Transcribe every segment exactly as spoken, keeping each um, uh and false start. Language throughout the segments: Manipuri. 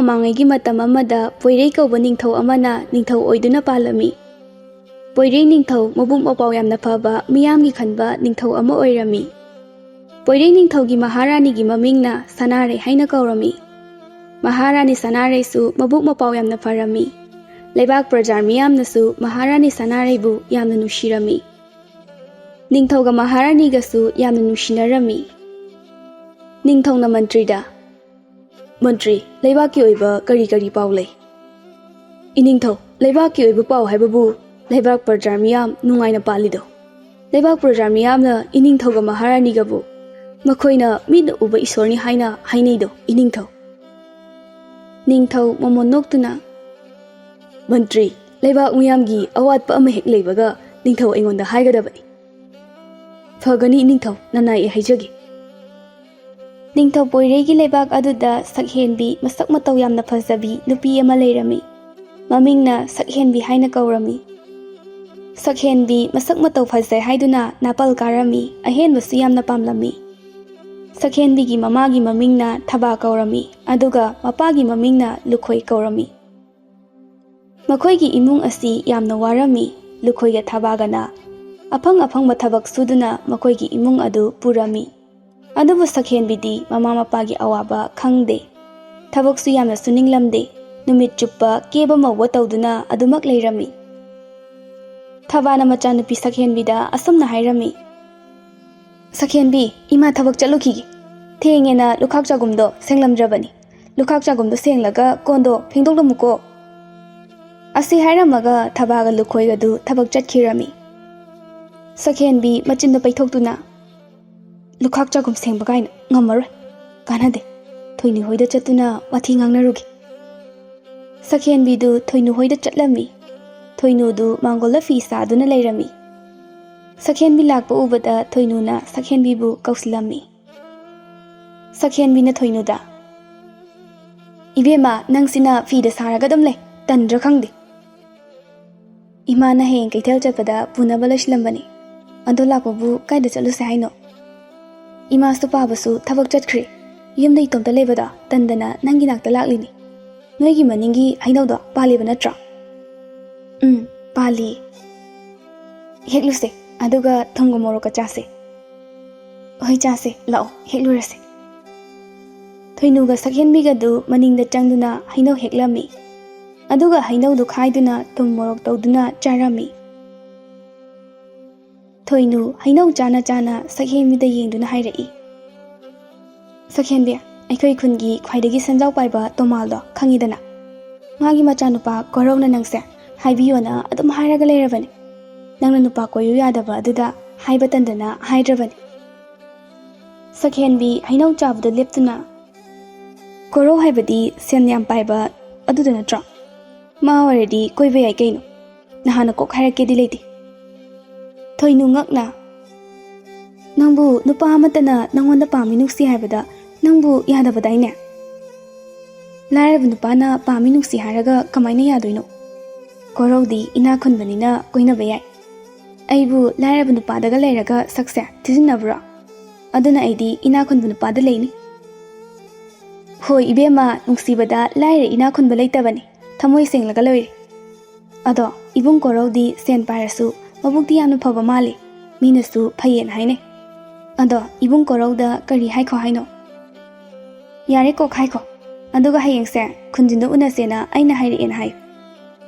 ꯃꯃꯥꯡꯉꯩꯒꯤ ꯃꯇꯝ ꯑꯃꯗ ꯄꯣꯏꯔꯩ ꯀꯧꯕ ꯅꯤꯡꯊꯧ ꯑꯃꯅ ꯅꯤꯡꯊꯧ ꯑꯣꯏꯗꯨꯅ ꯄꯥꯜꯂꯝꯃꯤ꯫ ꯄꯣꯏꯔꯩ ꯅꯤꯡꯊꯧ ꯃꯕꯨꯛ ꯃꯄꯥꯎ ꯌꯥꯝꯅ ꯐꯕ, ꯃꯤꯌꯥꯝꯒꯤ ꯈꯟꯕ ꯅꯤꯡꯊꯧ ꯑꯃ ꯑꯣꯏꯔꯝꯃꯤ꯫ ꯄꯣꯏꯔꯩ ꯅꯤꯡꯊꯧꯒꯤ ꯃꯍꯥꯔꯥꯅꯤꯒꯤ ꯃꯃꯤꯡꯅ ꯁꯅꯥꯔꯩ ꯍꯥꯏꯅ ꯀꯧꯔꯝꯃꯤ꯫ ꯃꯍꯥꯔꯥꯅꯤ ꯁꯅꯥꯔꯩꯁꯨ ꯃꯕꯨꯛ ꯃꯄꯥꯎ ꯌꯥꯝꯅ ꯐꯔꯝꯃꯤ꯫ ꯂꯩꯕꯥꯛ ꯄ꯭ꯔꯖꯥ ꯃꯤꯌꯥꯝꯅꯁꯨ ꯃꯍꯥꯔꯥꯅꯤ ꯁꯅꯥꯔꯩꯕꯨ ꯌꯥꯝꯅ ꯅꯨꯡꯁꯤꯔꯝꯃꯤ꯫ ꯅꯤꯡꯊꯧꯒ ꯃꯍꯥꯔꯥꯅꯤꯒꯁꯨ ꯌꯥꯝꯅ ꯅꯨꯡꯁꯤꯅꯔꯝꯃꯤ꯫ ꯅꯤꯡꯊꯧꯅ ꯃꯟꯇ꯭ꯔꯤꯗ, "ꯃꯟꯇ꯭ꯔꯤ, ꯂꯩꯕꯥꯛꯀꯤ ꯑꯣꯏꯕ ꯀꯔꯤ ꯀꯔꯤ ꯄꯥꯎ ꯂꯩ?" "ꯏꯅꯤꯡꯊꯧ, ꯂꯩꯕꯥꯛꯀꯤ ꯑꯣꯏꯕ ꯄꯥꯎ ꯍꯥꯏꯕꯕꯨ ꯂꯩꯕꯥꯛ ꯄ꯭ꯔꯖꯥ ꯃꯤꯌꯥꯝ ꯅꯨꯡꯉꯥꯏꯅ ꯄꯥꯜꯂꯤꯗꯣ꯫ ꯂꯩꯕꯥꯛ ꯄ꯭ꯔꯖꯥ ꯃꯤꯌꯥꯝꯅ ꯏꯅꯤꯡꯊꯧꯒ ꯃꯍꯥꯔꯥꯅꯤꯒꯕꯨ ꯃꯈꯣꯏꯅ ꯃꯤꯠꯅ ꯎꯕ ꯏꯁꯣꯔꯅꯤ ꯍꯥꯏꯅ ꯍꯥꯏꯅꯩꯗꯣ, ꯏꯅꯤꯡꯊꯧ?" ꯅꯤꯡꯊꯧ ꯃꯃꯣꯟ ꯅꯣꯛꯇꯨꯅ, "ꯃꯟꯇ꯭ꯔꯤ, ꯂꯩꯕꯥꯛ ꯃꯤꯌꯥꯝꯒꯤ ꯑꯋꯥꯠꯄ ꯑꯃ ꯍꯦꯛ ꯂꯩꯕꯒ ꯅꯤꯡꯊꯧ ꯑꯩꯉꯣꯟꯗ ꯍꯥꯏꯒꯗꯕꯅꯤ꯫" "ꯐꯒꯅꯤ ꯏꯅꯤꯡꯊꯧ, ꯅꯅꯥꯏ ꯑꯩ ꯍꯥꯏꯖꯒꯦ꯫" ꯅꯤꯡꯊꯧ ꯄꯣꯏꯔꯩꯒꯤ ꯂꯩꯕꯥꯛ ꯑꯗꯨꯗ ꯁꯛꯍꯦꯟꯕꯤ ꯃꯁꯛ ꯃꯇꯧ ꯌꯥꯝꯅ ꯐꯖꯕꯤ ꯅꯨꯄꯤ ꯑꯃ ꯂꯩꯔꯝꯃꯤ꯫ ꯃꯃꯤꯡꯅ ꯁꯛꯍꯦꯟꯕꯤ ꯍꯥꯏꯅ ꯀꯧꯔꯝꯃꯤ꯫ ꯁꯛꯍꯦꯟꯕꯤ ꯃꯁꯛ ꯃꯇꯧ ꯐꯖꯩ ꯍꯥꯏꯗꯨꯅ ꯅꯥꯄꯜ ꯀꯥꯔꯝꯃꯤ, ꯑꯍꯦꯟꯕꯁꯨ ꯌꯥꯝꯅ ꯄꯥꯝꯂꯝꯃꯤ꯫ ꯁꯛꯍꯦꯟꯕꯤꯒꯤ ꯃꯃꯥꯒꯤ ꯃꯃꯤꯡꯅ ꯊꯕꯥ ꯀꯧꯔꯝꯃꯤ, ꯑꯗꯨꯒ ꯃꯄꯥꯒꯤ ꯃꯃꯤꯡꯅ ꯂꯨꯈꯣꯏ ꯀꯧꯔꯝꯃꯤ꯫ ꯃꯈꯣꯏꯒꯤ ꯏꯃꯨꯡ ꯑꯁꯤ ꯌꯥꯝꯅ ꯋꯥꯔꯝꯃꯤ꯫ ꯂꯨꯈꯣꯏꯒ ꯊꯕꯥꯒꯅ ꯑꯐꯪ ꯑꯐꯪꯕ ꯊꯕꯛ ꯁꯨꯗꯨꯅ ꯃꯈꯣꯏꯒꯤ ꯏꯃꯨꯡ ꯑꯗꯨ ꯄꯨꯔꯝꯃꯤ꯫ ꯑꯗꯨꯕꯨ ꯁꯛꯍꯦꯟꯕꯤꯗꯤ ꯃꯃꯥ ꯃꯄꯥꯒꯤ ꯑꯋꯥꯕ ꯈꯪꯗꯦ꯫ ꯊꯕꯛꯁꯨ ꯌꯥꯝꯅ ꯁꯨꯅꯤꯡꯂꯝꯗꯦ꯫ ꯅꯨꯃꯤꯠ ꯆꯨꯞꯄ ꯀꯦꯕ ꯃꯧꯕ ꯇꯧꯗꯨꯅ ꯑꯗꯨꯃꯛ ꯂꯩꯔꯝꯃꯤ꯫ ꯊꯕꯥꯅ ꯃꯆꯥꯅꯨꯄꯤ ꯁꯛꯍꯦꯟꯕꯤꯗ ꯑꯁꯨꯝꯅ ꯍꯥꯏꯔꯝꯃꯤ, "ꯁꯛꯍꯦꯟꯕꯤ, ꯏꯃꯥ ꯊꯕꯛ ꯆꯠꯂꯨꯈꯤꯒꯦ꯫ ꯊꯦꯡꯉꯦꯅ ꯂꯨꯈꯥꯛ ꯆꯥꯒꯨꯝꯗꯣ ꯁꯦꯡꯂꯝꯗ꯭ꯔꯕꯅꯤ꯫ ꯂꯨꯈꯥꯛ ꯆꯥꯒꯨꯝꯗꯣ ꯁꯦꯡꯂꯒ ꯀꯣꯟꯗꯣ ꯐꯦꯡꯗꯣꯛꯂꯝꯃꯨꯀꯣ꯫" ꯑꯁꯤ ꯍꯥꯏꯔꯝꯃꯒ ꯊꯕꯥꯒ ꯂꯨꯈꯣꯏꯒꯗꯨ ꯊꯕꯛ ꯆꯠꯈꯤꯔꯝꯃꯤ꯫ ꯁꯛꯍꯦꯟꯕꯤ ꯃꯆꯤꯟꯗꯣ ꯄꯩꯊꯣꯛꯇꯨꯅ, "ꯂꯨꯈꯥꯛ ꯆꯥꯒꯨꯝ ꯁꯦꯡꯕ ꯀꯥꯏꯅ ꯉꯝꯃꯔꯣꯏ꯫ ꯀꯥꯟꯅꯗꯦ꯫ ꯊꯣꯏꯅꯨ ꯍꯣꯏꯗ ꯆꯠꯇꯨꯅ ꯋꯥꯊꯤ ꯉꯥꯡꯅꯔꯨꯒꯦ꯫" ꯁꯛꯍꯦꯟꯕꯤꯗꯨ ꯊꯣꯏꯅꯨ ꯍꯣꯏꯗ ꯆꯠꯂꯝꯃꯤ꯫ ꯊꯣꯏꯅꯨꯗꯨ ꯃꯥꯡꯒꯣꯜꯗ ꯐꯤ ꯁꯥꯗꯨꯅ ꯂꯩꯔꯝꯃꯤ꯫ ꯁꯛꯍꯦꯟꯕꯤ ꯂꯥꯛꯄ ꯎꯕꯗ ꯊꯣꯏꯅꯨꯅ ꯁꯛꯍꯦꯟꯕꯤꯕꯨ ꯀꯧꯁꯤꯜꯂꯝꯃꯤ꯫ ꯁꯛꯍꯦꯟꯕꯤꯅ ꯊꯣꯏꯅꯨꯗ, "ꯏꯕꯦꯝꯃ, ꯅꯪꯁꯤꯅ ꯐꯤꯗ ꯁꯥꯔꯒ ꯑꯗꯨꯝ ꯂꯩ, ꯇꯟꯗ꯭ꯔꯥ ꯈꯪꯗꯦ꯫ ꯏꯃꯥꯅ ꯍꯌꯦꯡ ꯀꯩꯊꯦꯜ ꯆꯠꯄꯗ ꯄꯨꯅꯕ ꯂꯩꯁꯤꯜꯂꯝꯕꯅꯤ꯫ ꯑꯗꯣ ꯂꯥꯛꯄꯕꯨ ꯀꯥꯏꯗ ꯆꯠꯂꯨꯁꯦ ꯍꯥꯏꯅꯣ? ꯏꯃꯥꯁꯨ ꯄꯥꯕꯁꯨ ꯊꯕꯛ ꯆꯠꯈ꯭ꯔꯦ꯫ ꯌꯨꯝꯗ ꯏꯇꯣꯝꯇ ꯂꯩꯕꯗꯣ ꯇꯟꯗꯅ ꯅꯪꯒꯤ ꯅꯥꯛꯇ ꯂꯥꯛꯂꯤꯅꯤ꯫ ꯅꯣꯏꯒꯤ ꯃꯅꯤꯡꯒꯤ ꯍꯩꯅꯧꯗꯣ ꯄꯥꯜꯂꯤꯕ ꯅꯠꯇ꯭ꯔꯣ? ꯎꯝ, ꯄꯥꯜꯂꯤ꯫ ꯍꯦꯛꯂꯨꯁꯦ, ꯑꯗꯨꯒ ꯊꯨꯝꯒ ꯃꯣꯔꯣꯛꯀ ꯆꯥꯁꯦ꯫ ꯍꯣꯏ, ꯆꯥꯁꯦ, ꯂꯥꯛꯑꯣ, ꯍꯦꯛꯂꯨꯔꯁꯦ꯫ ꯊꯣꯏꯅꯨꯒ ꯁꯛꯍꯦꯟꯕꯤꯒꯗꯨ ꯃꯅꯤꯡꯗ ꯆꯪꯗꯨꯅ ꯍꯩꯅꯧ ꯍꯦꯛꯂꯝꯃꯤ꯫ ꯑꯗꯨꯒ ꯍꯩꯅꯧꯗꯨ ꯈꯥꯏꯗꯨꯅ ꯊꯨꯝ ꯃꯣꯔꯣꯛ ꯇꯧꯗꯨꯅ ꯆꯥꯔꯝꯃꯤ꯫ ꯊꯣꯏꯅꯨ ꯍꯩꯅꯧ ꯆꯥꯅ ꯆꯥꯅ ꯁꯛꯍꯦꯟꯕꯤꯗ ꯌꯦꯡꯗꯨꯅ ꯍꯥꯏꯔꯛꯏ, "ꯁꯛꯍꯦꯟꯕꯤ, ꯑꯩꯈꯣꯏ ꯈꯨꯟꯒꯤ ꯈ꯭ꯋꯥꯏꯗꯒꯤ ꯁꯦꯟꯖꯥꯎ ꯄꯥꯏꯕ ꯇꯣꯃꯥꯜꯗꯣ ꯈꯪꯉꯤꯗꯅ? ꯃꯥꯒꯤ ꯃꯆꯥꯅꯨꯄꯥ ꯀꯣꯔꯧꯅ ꯅꯪꯁꯦ ꯍꯥꯏꯕꯤꯌꯣꯅ ꯑꯗꯨꯝ ꯍꯥꯏꯔꯒ ꯂꯩꯔꯕꯅꯤ꯫ ꯅꯪꯅ ꯅꯨꯄꯥ ꯀꯣꯏꯌꯨ ꯌꯥꯗꯕ ꯑꯗꯨꯗ ꯍꯥꯏꯕ ꯇꯟꯗꯅ ꯍꯥꯏꯗ꯭ꯔꯕꯅꯤ꯫" ꯁꯛꯍꯦꯟꯕꯤ ꯍꯩꯅꯧ ꯆꯥꯕꯗ ꯂꯦꯞꯇꯨꯅ, "ꯀꯣꯔꯧ ꯍꯥꯏꯕꯗꯤ ꯁꯦꯟ ꯌꯥꯝ ꯄꯥꯏꯕ ꯑꯗꯨꯗ ꯅꯠꯇ꯭ꯔꯣ? ꯃꯥ ꯑꯣꯏꯔꯗꯤ ꯀꯣꯏꯕ ꯌꯥꯏ ꯀꯩꯅꯣ꯫ ꯅꯍꯥꯟꯅ ꯀꯣꯛ ꯍꯥꯏꯔꯛꯀꯦꯗꯤ ꯂꯩꯇꯦ꯫" ꯊꯣꯏꯅꯨ ꯉꯛꯅ, "ꯅꯪꯕꯨ ꯅꯨꯄꯥ ꯑꯃꯠꯇꯅ ꯅꯪꯉꯣꯟꯗ ꯄꯥꯝꯃꯤ ꯅꯨꯡꯁꯤ ꯍꯥꯏꯕꯗ ꯅꯪꯕꯨ ꯌꯥꯗꯕꯗꯥꯏꯅꯦ? ꯂꯥꯏꯔꯕ ꯅꯨꯄꯥꯅ ꯄꯥꯝꯃꯤ ꯅꯨꯡꯁꯤ ꯍꯥꯏꯔꯒ ꯀꯃꯥꯏꯅ ꯌꯥꯗꯣꯏꯅꯣ? ꯀꯣꯔꯧꯗꯤ ꯏꯅꯥꯛ ꯈꯨꯟꯕꯅꯤꯅ ꯀꯣꯏꯅꯕ ꯌꯥꯏ꯫ ꯑꯩꯕꯨ ꯂꯥꯏꯔꯕ ꯅꯨꯄꯥꯗꯒ ꯂꯩꯔꯒ ꯁꯛꯁꯦ ꯊꯤꯖꯤꯟꯅꯕ꯭ꯔꯣ? ꯑꯗꯨꯅ ꯑꯩꯗꯤ ꯏꯅꯥꯛ ꯈꯨꯟꯕ ꯅꯨꯄꯥꯗ ꯂꯩꯅꯤ꯫" "ꯍꯣꯏ ꯏꯕꯦꯝꯃ, ꯅꯨꯡꯁꯤꯕꯗ ꯂꯥꯏꯔ ꯏꯅꯥꯛ ꯈꯨꯟꯕ ꯂꯩꯇꯕꯅꯤ, ꯊꯃꯣꯏ ꯁꯦꯡꯂꯒ ꯂꯣꯏꯔꯦ꯫ ꯑꯗꯣ ꯏꯕꯨꯡ ꯀꯣꯔꯧꯗꯤ ꯁꯦꯟ ꯄꯥꯏꯔꯁꯨ ꯃꯕꯨꯛꯇꯤ ꯌꯥꯝꯅ ꯐꯕ ꯃꯥꯜꯂꯤ, ꯃꯤꯅꯁꯨ ꯐꯩꯌꯦꯅ ꯍꯥꯏꯅꯩ꯫ ꯑꯗꯣ ꯏꯕꯨꯡ ꯀꯣꯔꯧꯗ ꯀꯔꯤ ꯍꯥꯏꯈꯣ ꯍꯥꯏꯅꯣ?" "ꯌꯥꯔꯦ, ꯀꯣꯛ ꯍꯥꯏꯈꯣ, ꯑꯗꯨꯒ ꯍꯌꯦꯡꯁꯦ ꯈꯨꯟꯖꯤꯟꯗ ꯎꯅꯁꯦꯅ ꯑꯩꯅ ꯍꯥꯏꯔꯛꯑꯦꯅ ꯍꯥꯏꯌꯨ꯫"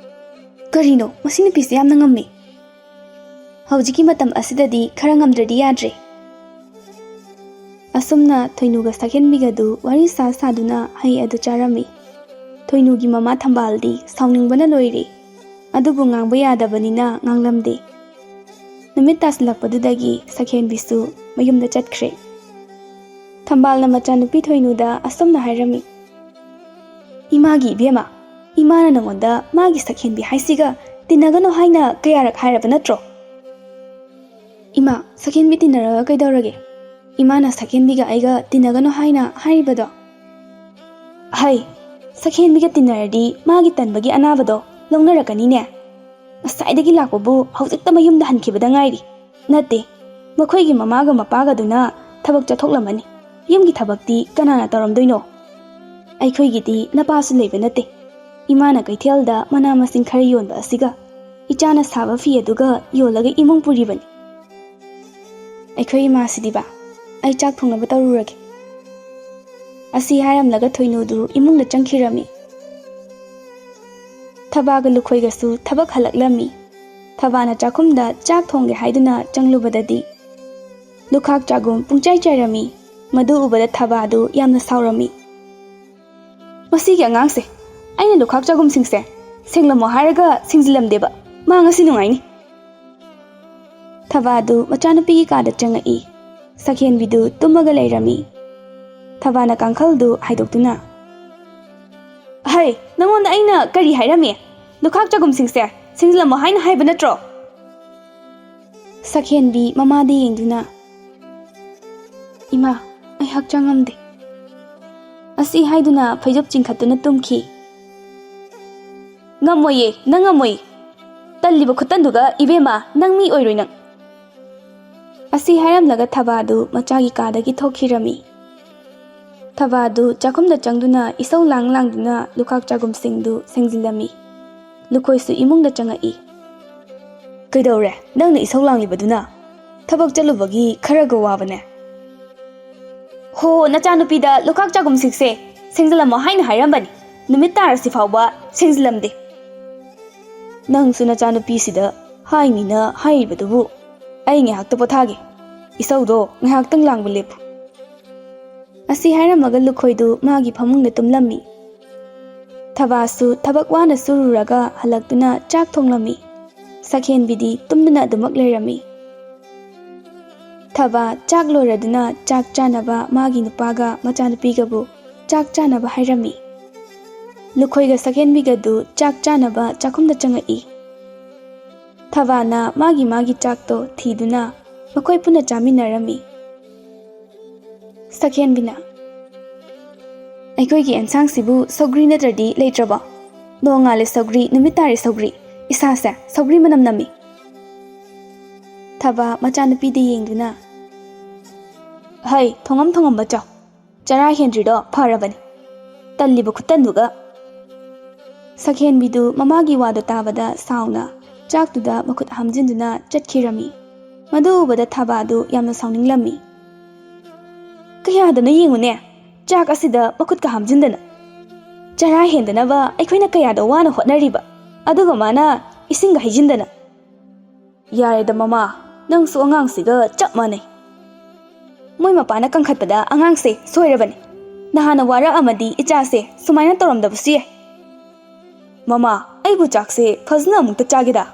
"ꯀꯔꯤꯅꯣ, ꯃꯁꯤ ꯅꯨꯄꯤꯁꯦ ꯌꯥꯝꯅ ꯉꯝꯃꯤ꯫ ꯍꯧꯖꯤꯛꯀꯤ ꯃꯇꯝ ꯑꯁꯤꯗꯗꯤ ꯈꯔ ꯉꯝꯗ꯭ꯔꯗꯤ ꯌꯥꯗ꯭ꯔꯦ꯫" ꯑꯁꯨꯝꯅ ꯊꯣꯏꯅꯨꯒ ꯁꯛꯍꯦꯟꯕꯤꯒꯗꯨ ꯋꯥꯔꯤ ꯁꯥ ꯁꯥꯗꯨꯅ ꯍꯩ ꯑꯗꯨ ꯆꯥꯔꯝꯃꯤ꯫ ꯊꯣꯏꯅꯨꯒꯤ ꯃꯃꯥ ꯊꯝꯕꯥꯜꯗꯤ ꯁꯥꯎꯅꯤꯡꯕꯅ ꯂꯣꯏꯔꯦ, ꯑꯗꯨꯕꯨ ꯉꯥꯡꯕ ꯌꯥꯗꯕꯅꯤꯅ ꯉꯥꯡꯂꯝꯗꯦ꯫ ꯅꯨꯃꯤꯠ ꯇꯥꯁꯤꯜꯂꯛꯄꯗꯨꯗꯒꯤ ꯁꯛꯍꯦꯟꯕꯤꯁꯨ ꯃꯌꯨꯝꯗ ꯆꯠꯈ꯭ꯔꯦ꯫ ꯊꯝꯕꯥꯜꯅ ꯃꯆꯥꯅꯨꯄꯤ ꯊꯣꯏꯅꯨꯗ ꯑꯁꯨꯝꯅ ꯍꯥꯏꯔꯝꯃꯤ, "ꯏꯃꯥꯒꯤ ꯏꯕꯦꯝꯃ, ꯏꯃꯥꯅ ꯅꯉꯣꯟꯗ ꯃꯥꯒꯤ ꯁꯛꯍꯦꯟꯕꯤ ꯍꯥꯏꯁꯤꯒ ꯇꯤꯟꯅꯒꯅꯨ ꯍꯥꯏꯅ ꯀꯌꯥꯔꯛ ꯍꯥꯏꯔꯕ ꯅꯠꯇ꯭ꯔꯣ?" "ꯏꯃꯥ, ꯁꯛꯍꯦꯟꯕꯤ ꯇꯤꯟꯅꯔꯒ ꯀꯩꯗꯧꯔꯒꯦ? ꯏꯃꯥꯅ ꯁꯛꯍꯦꯟꯕꯤꯒ ꯑꯩꯒ ꯇꯤꯟꯅꯒꯅꯨ ꯍꯥꯏꯅ ꯍꯥꯏꯔꯤꯕꯗꯣ?" "ꯍꯩ, ꯁꯛꯍꯦꯟꯕꯤꯒ ꯇꯤꯟꯅꯔꯗꯤ ꯃꯥꯒꯤ ꯇꯟꯕꯒꯤ ꯑꯅꯥꯕꯗꯣ ꯂꯧꯅꯔꯛꯀꯅꯤꯅꯦ꯫ ꯉꯁꯥꯏꯗꯒꯤ ꯂꯥꯛꯄꯕꯨ ꯍꯧꯖꯤꯛꯇ ꯃꯌꯨꯝꯗ ꯍꯟꯈꯤꯕꯗ ꯉꯥꯏꯔꯤ꯫ ꯅꯠꯇꯦ, ꯃꯈꯣꯏꯒꯤ ꯃꯃꯥꯒ ꯃꯄꯥꯒꯗꯨꯅ ꯊꯕꯛ ꯆꯠꯊꯣꯛꯂꯝꯃꯅꯤ꯫ ꯌꯨꯝꯒꯤ ꯊꯕꯛꯇꯤ ꯀꯅꯥꯅ ꯇꯧꯔꯝꯗꯣꯏꯅꯣ?" ꯑꯩꯈꯣꯏꯒꯤꯗꯤ ꯅꯄꯥꯁꯨ ꯂꯩꯕ ꯅꯠꯇꯦ꯫ ꯏꯃꯥꯅ ꯀꯩꯊꯦꯜꯗ ꯃꯅꯥ ꯃꯁꯤꯡ ꯈꯔ ꯌꯣꯟꯕ ꯑꯁꯤꯒ ꯏꯆꯥꯅ ꯁꯥꯕ ꯐꯤ ꯑꯗꯨꯒ ꯌꯣꯜꯂꯒ ꯏꯃꯨꯡ ꯄꯨꯔꯤꯕꯅꯤ꯫ ꯑꯩꯈꯣꯏ ꯏꯃꯥꯁꯤꯗꯤꯕ, ꯑꯩ ꯆꯥꯛ ꯊꯣꯡꯅꯕ ꯇꯧꯔꯨꯔꯒꯦ꯫ ꯑꯁꯤ ꯍꯥꯏꯔꯝꯂꯒ ꯊꯣꯏꯅꯨꯗꯨ ꯏꯃꯨꯡꯗ ꯆꯪꯈꯤꯔꯝꯃꯤ꯫ ꯊꯕꯥꯒ ꯂꯨꯈꯣꯏꯒꯁꯨ ꯊꯕꯛ ꯍꯜꯂꯛꯂꯝꯃꯤ꯫ ꯊꯕꯥꯅ ꯆꯥꯛꯈꯨꯝꯗ ꯆꯥꯛ ꯊꯣꯡꯒꯦ ꯍꯥꯏꯗꯨꯅ ꯆꯪꯂꯨꯕꯗꯗꯤ ꯂꯨꯈꯥꯛ ꯆꯥꯒꯨꯝ ꯄꯨꯡꯆꯥꯏ ꯆꯥꯏꯔꯝꯃꯤ꯫ ꯃꯗꯨ ꯎꯕꯗ ꯊꯕꯥꯗꯨ ꯌꯥꯝꯅ ꯁꯥꯎꯔꯝꯃꯤ꯫ "ꯃꯁꯤꯒꯤ ꯑꯉꯥꯡꯁꯦ, ꯑꯩꯅ ꯂꯨꯈꯥꯛ ꯆꯥꯒꯨꯝꯁꯤꯡꯁꯦ ꯁꯦꯡꯂꯝꯃꯣ ꯍꯥꯏꯔꯒ ꯁꯦꯡꯖꯤꯜꯂꯝꯗꯦꯕ꯫ ꯃꯥ ꯉꯁꯤ ꯅꯨꯡꯉꯥꯏꯅꯤ꯫" ꯊꯕꯥꯗꯨ ꯃꯆꯥꯅꯨꯄꯤꯒꯤ ꯀꯥꯗ ꯆꯪꯉꯛꯏ꯫ ꯁꯛꯍꯦꯟꯕꯤꯗꯨ ꯇꯨꯝꯃꯒ ꯂꯩꯔꯝꯃꯤ꯫ ꯊꯕꯥꯅ ꯀꯥꯡꯈꯜꯗꯨ ꯍꯥꯏꯗꯣꯛꯇꯨꯅ, "ꯍꯩ, ꯅꯪꯉꯣꯟꯗ ꯑꯩꯅ ꯀꯔꯤ ꯍꯥꯏꯔꯝꯃꯤ? ꯂꯨꯈꯥꯛ ꯆꯥꯒꯨꯝꯁꯤꯡꯁꯦ ꯁꯦꯡꯖꯤꯜꯂꯝꯃꯣ ꯍꯥꯏꯅ ꯍꯥꯏꯕ ꯅꯠꯇ꯭ꯔꯣ?" ꯁꯛꯍꯦꯟꯕꯤ ꯃꯃꯥꯗ ꯌꯦꯡꯗꯨꯅ, "ꯏꯃꯥ, ꯑꯩ ꯍꯛꯆꯥꯡ ꯉꯝꯗꯦ꯫" ꯑꯁꯤ ꯍꯥꯏꯗꯨꯅ ꯐꯩꯖꯨꯞ ꯆꯤꯡꯈꯠꯇꯨꯅ ꯇꯨꯝꯈꯤ꯫ "ꯉꯝꯃꯣꯏꯌꯦ, ꯅꯪ ꯉꯝꯃꯣꯏ꯫ ꯇꯜꯂꯤꯕ ꯈꯨꯇꯟꯗꯨꯒ, ꯏꯕꯦꯝꯃ, ꯅꯪ ꯃꯤ ꯑꯣꯏꯔꯣꯏ ꯅꯪ꯫" ꯑꯁꯤ ꯍꯥꯏꯔꯝꯂꯒ ꯊꯕꯥꯗꯨ ꯃꯆꯥꯒꯤ ꯀꯥꯗꯒꯤ ꯊꯣꯛꯈꯤꯔꯝꯃꯤ꯫ ꯊꯕꯥꯗꯨ ꯆꯥꯛꯈꯨꯝꯗ ꯆꯪꯗꯨꯅ ꯏꯁꯧ ꯂꯥꯡ ꯂꯥꯡꯗꯨꯅ ꯂꯨꯈꯥꯛ ꯆꯥꯒꯨꯝꯁꯤꯡꯗꯨ ꯁꯦꯡꯖꯤꯜꯂꯝꯃꯤ꯫ ꯂꯨꯈꯣꯏꯁꯨ ꯏꯃꯨꯡꯗ ꯆꯪꯉꯛꯏ꯫ "ꯀꯩꯗꯧꯔꯦ? ꯅꯪꯅ ꯏꯁꯧ ꯂꯥꯡꯂꯤꯕꯗꯨꯅ? ꯊꯕꯛ ꯆꯠꯂꯨꯕꯒꯤ ꯈꯔꯒ ꯋꯥꯕꯅꯦ꯫" "ꯍꯣ, ꯅꯆꯥꯅꯨꯄꯤꯗ ꯂꯨꯈꯥꯛ ꯆꯥꯒꯨꯝꯁꯤꯡꯁꯦ ꯁꯦꯡꯖꯤꯜꯂꯝꯃꯣ ꯍꯥꯏꯅ ꯍꯥꯏꯔꯝꯕꯅꯤ꯫ ꯅꯨꯃꯤꯠ ꯇꯥꯔꯁꯤ ꯐꯥꯎꯕ ꯁꯦꯡꯖꯤꯜꯂꯝꯗꯦ꯫" "ꯅꯪꯁꯨ ꯅꯆꯥꯅꯨꯄꯤꯁꯤꯗ ꯍꯥꯏꯅꯤꯅ ꯍꯥꯏꯔꯤꯕꯗꯨꯕꯨ꯫ ꯑꯩ ꯉꯥꯏꯍꯥꯛꯇ ꯄꯣꯊꯥꯒꯦ꯫ ꯏꯁꯧꯗꯣ ꯉꯥꯏꯍꯥꯛꯇꯪ ꯂꯥꯡꯕ ꯂꯦꯞꯄꯨ꯫" ꯑꯁꯤ ꯍꯥꯏꯔꯝꯃꯒ ꯂꯨꯈꯣꯏꯗꯨ ꯃꯥꯒꯤ ꯐꯃꯨꯡꯗ ꯇꯨꯝꯂꯝꯃꯤ꯫ ꯊꯕꯥꯁꯨ ꯊꯕꯛ ꯋꯥꯅ ꯁꯨꯔꯨꯔꯒ ꯍꯜꯂꯛꯇꯨꯅ ꯆꯥꯛ ꯊꯣꯡꯂꯝꯃꯤ꯫ ꯁꯛꯍꯦꯟꯕꯤꯗꯤ ꯇꯨꯝꯗꯨꯅ ꯑꯗꯨꯃꯛ ꯂꯩꯔꯝꯃꯤ꯫ ꯊꯕꯥ ꯆꯥꯛ ꯂꯣꯏꯔꯗꯨꯅ ꯆꯥꯛ ꯆꯥꯅꯕ ꯃꯥꯒꯤ ꯅꯨꯄꯥꯒ ꯃꯆꯥꯅꯨꯄꯤꯒꯕꯨ ꯆꯥꯛ ꯆꯥꯅꯕ ꯍꯥꯏꯔꯝꯃꯤ꯫ ꯂꯨꯈꯣꯏꯒ ꯁꯛꯍꯦꯟꯕꯤꯒꯗꯨ ꯆꯥꯛ ꯆꯥꯅꯕ ꯆꯥꯛꯈꯨꯝꯗ ꯆꯪꯉꯛꯏ꯫ ꯊꯕꯥꯅ ꯃꯥꯒꯤ ꯃꯥꯒꯤ ꯆꯥꯛꯇꯣ ꯊꯤꯗꯨꯅ ꯃꯈꯣꯏ ꯄꯨꯟꯅ ꯆꯥꯃꯤꯟꯅꯔꯝꯃꯤ꯫ ꯁꯛꯍꯦꯟꯕꯤꯅ, "ꯑꯩꯈꯣꯏꯒꯤ ꯑꯦꯟꯁꯥꯡꯁꯤꯕꯨ ꯁꯧꯒ꯭ꯔꯤ ꯅꯠꯇ꯭ꯔꯗꯤ ꯂꯩꯇ꯭ꯔꯕꯣ? ꯅꯣꯡꯉꯥꯜꯂꯦ ꯁꯧꯒ꯭ꯔꯤ, ꯅꯨꯃꯤꯠ ꯇꯥꯔꯦ ꯁꯧꯒ꯭ꯔꯤ, ꯏꯁꯥꯁꯦ ꯁꯧꯒ꯭ꯔꯤ ꯃꯅꯝ ꯅꯝꯃꯤ꯫" ꯊꯕꯥ ꯃꯆꯥꯅꯨꯄꯤꯗ ꯌꯦꯡꯗꯨꯅ, "ꯍꯩ, ꯊꯣꯉꯝ ꯊꯣꯉꯝꯕ ꯆꯥꯎ꯫ ꯆꯔꯥ ꯍꯦꯟꯗ꯭ꯔꯤꯗꯣ ꯐꯔꯕꯅꯤ꯫ ꯇꯜꯂꯤꯕ ꯈꯨꯇꯟꯗꯨꯒ꯫ ꯁꯛꯍꯦꯟꯕꯤꯗꯨ ꯃꯃꯥꯒꯤ ꯋꯥꯗꯨ ꯇꯥꯕꯗ ꯁꯥꯎꯅ ꯆꯥꯛꯇꯨꯗ ꯃꯈꯨꯠ ꯍꯥꯝꯖꯤꯟꯗꯨꯅ ꯆꯠꯈꯤꯔꯝꯃꯤ꯫ ꯃꯗꯨ ꯎꯕꯗ ꯊꯕꯥꯗꯨ ꯌꯥꯝꯅ ꯁꯥꯎꯅꯤꯡꯂꯝꯃꯤ꯫ "ꯀꯌꯥꯗꯅꯣ ꯌꯦꯡꯉꯨꯅꯦ, ꯆꯥꯛ ꯑꯁꯤꯗ ꯃꯈꯨꯠꯀ ꯍꯥꯝꯖꯤꯟꯗꯅ꯫ ꯆꯔꯥ ꯍꯦꯟꯗꯅꯕ ꯑꯩꯈꯣꯏꯅ ꯀꯌꯥꯗ ꯋꯥꯅ ꯍꯣꯠꯅꯔꯤꯕ, ꯑꯗꯨꯒ ꯃꯥꯅ ꯏꯁꯤꯡꯒ ꯍꯩꯖꯤꯟꯗꯅ꯫" "ꯌꯥꯔꯦꯗ ꯃꯃꯥ, ꯅꯪꯁꯨ ꯑꯉꯥꯡꯁꯤꯒ ꯆꯞ ꯃꯥꯟꯅꯩ꯫ ꯃꯣꯏ ꯃꯄꯥꯅ ꯀꯟꯈꯠꯄꯗ ꯑꯉꯥꯡꯁꯦ ꯁꯣꯏꯔꯕꯅꯤ꯫ ꯅꯍꯥꯟꯅ ꯋꯥꯔꯛꯑꯝꯃꯗꯤ ꯏꯆꯥꯁꯦ ꯁꯨꯃꯥꯏꯅ ꯇꯧꯔꯝꯗꯕꯁꯨ ꯌꯥꯏ꯫ ꯃꯃꯥ, ꯑꯩꯕꯨ ꯆꯥꯛꯁꯦ ꯐꯖꯅ ꯑꯃꯨꯛꯇ ꯆꯥꯒꯦꯗ꯫"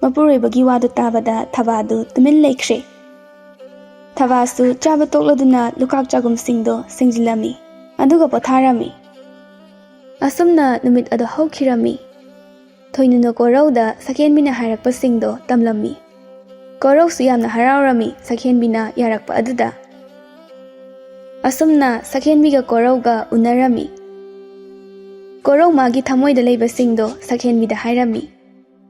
ꯃꯄꯨꯔꯣꯏꯕꯒꯤ ꯋꯥꯗꯨ ꯇꯥꯕꯗ ꯊꯕꯥꯗꯨ ꯇꯨꯃꯤꯟ ꯂꯩꯈ꯭ꯔꯦ꯫ ꯊꯕꯥꯁꯨ ꯆꯥꯕ ꯇꯣꯛꯂꯗꯨꯅ ꯂꯨꯈꯥꯛ ꯆꯥꯒꯨꯝꯁꯤꯡꯗꯣ ꯁꯦꯡꯖꯤꯜꯂꯝꯃꯤ, ꯑꯗꯨꯒ ꯄꯣꯊꯥꯔꯝꯃꯤ꯫ ꯑꯁꯨꯝꯅ ꯅꯨꯃꯤꯠ ꯑꯗꯨ ꯍꯧꯈꯤꯔꯝꯃꯤ꯫ ꯊꯣꯏꯅꯨꯅ ꯀꯣꯔꯧꯗ ꯁꯛꯍꯦꯟꯕꯤꯅ ꯍꯥꯏꯔꯛꯄꯁꯤꯡꯗꯣ ꯇꯝꯂꯝꯃꯤ꯫ ꯀꯣꯔꯧꯁꯨ ꯌꯥꯝꯅ ꯍꯔꯥꯎꯔꯝꯃꯤ ꯁꯛꯍꯦꯟꯕꯤꯅ ꯌꯥꯔꯛꯄ ꯑꯗꯨꯗ꯫ ꯑꯁꯨꯝꯅ ꯁꯛꯍꯦꯟꯕꯤꯒ ꯀꯣꯔꯧꯒ ꯎꯅꯔꯝꯃꯤ꯫ ꯀꯣꯔꯧ ꯃꯥꯒꯤ ꯊꯃꯣꯏꯗ ꯂꯩꯕꯁꯤꯡꯗꯣ ꯁꯛꯍꯦꯟꯕꯤꯗ ꯍꯥꯏꯔꯝꯃꯤ꯫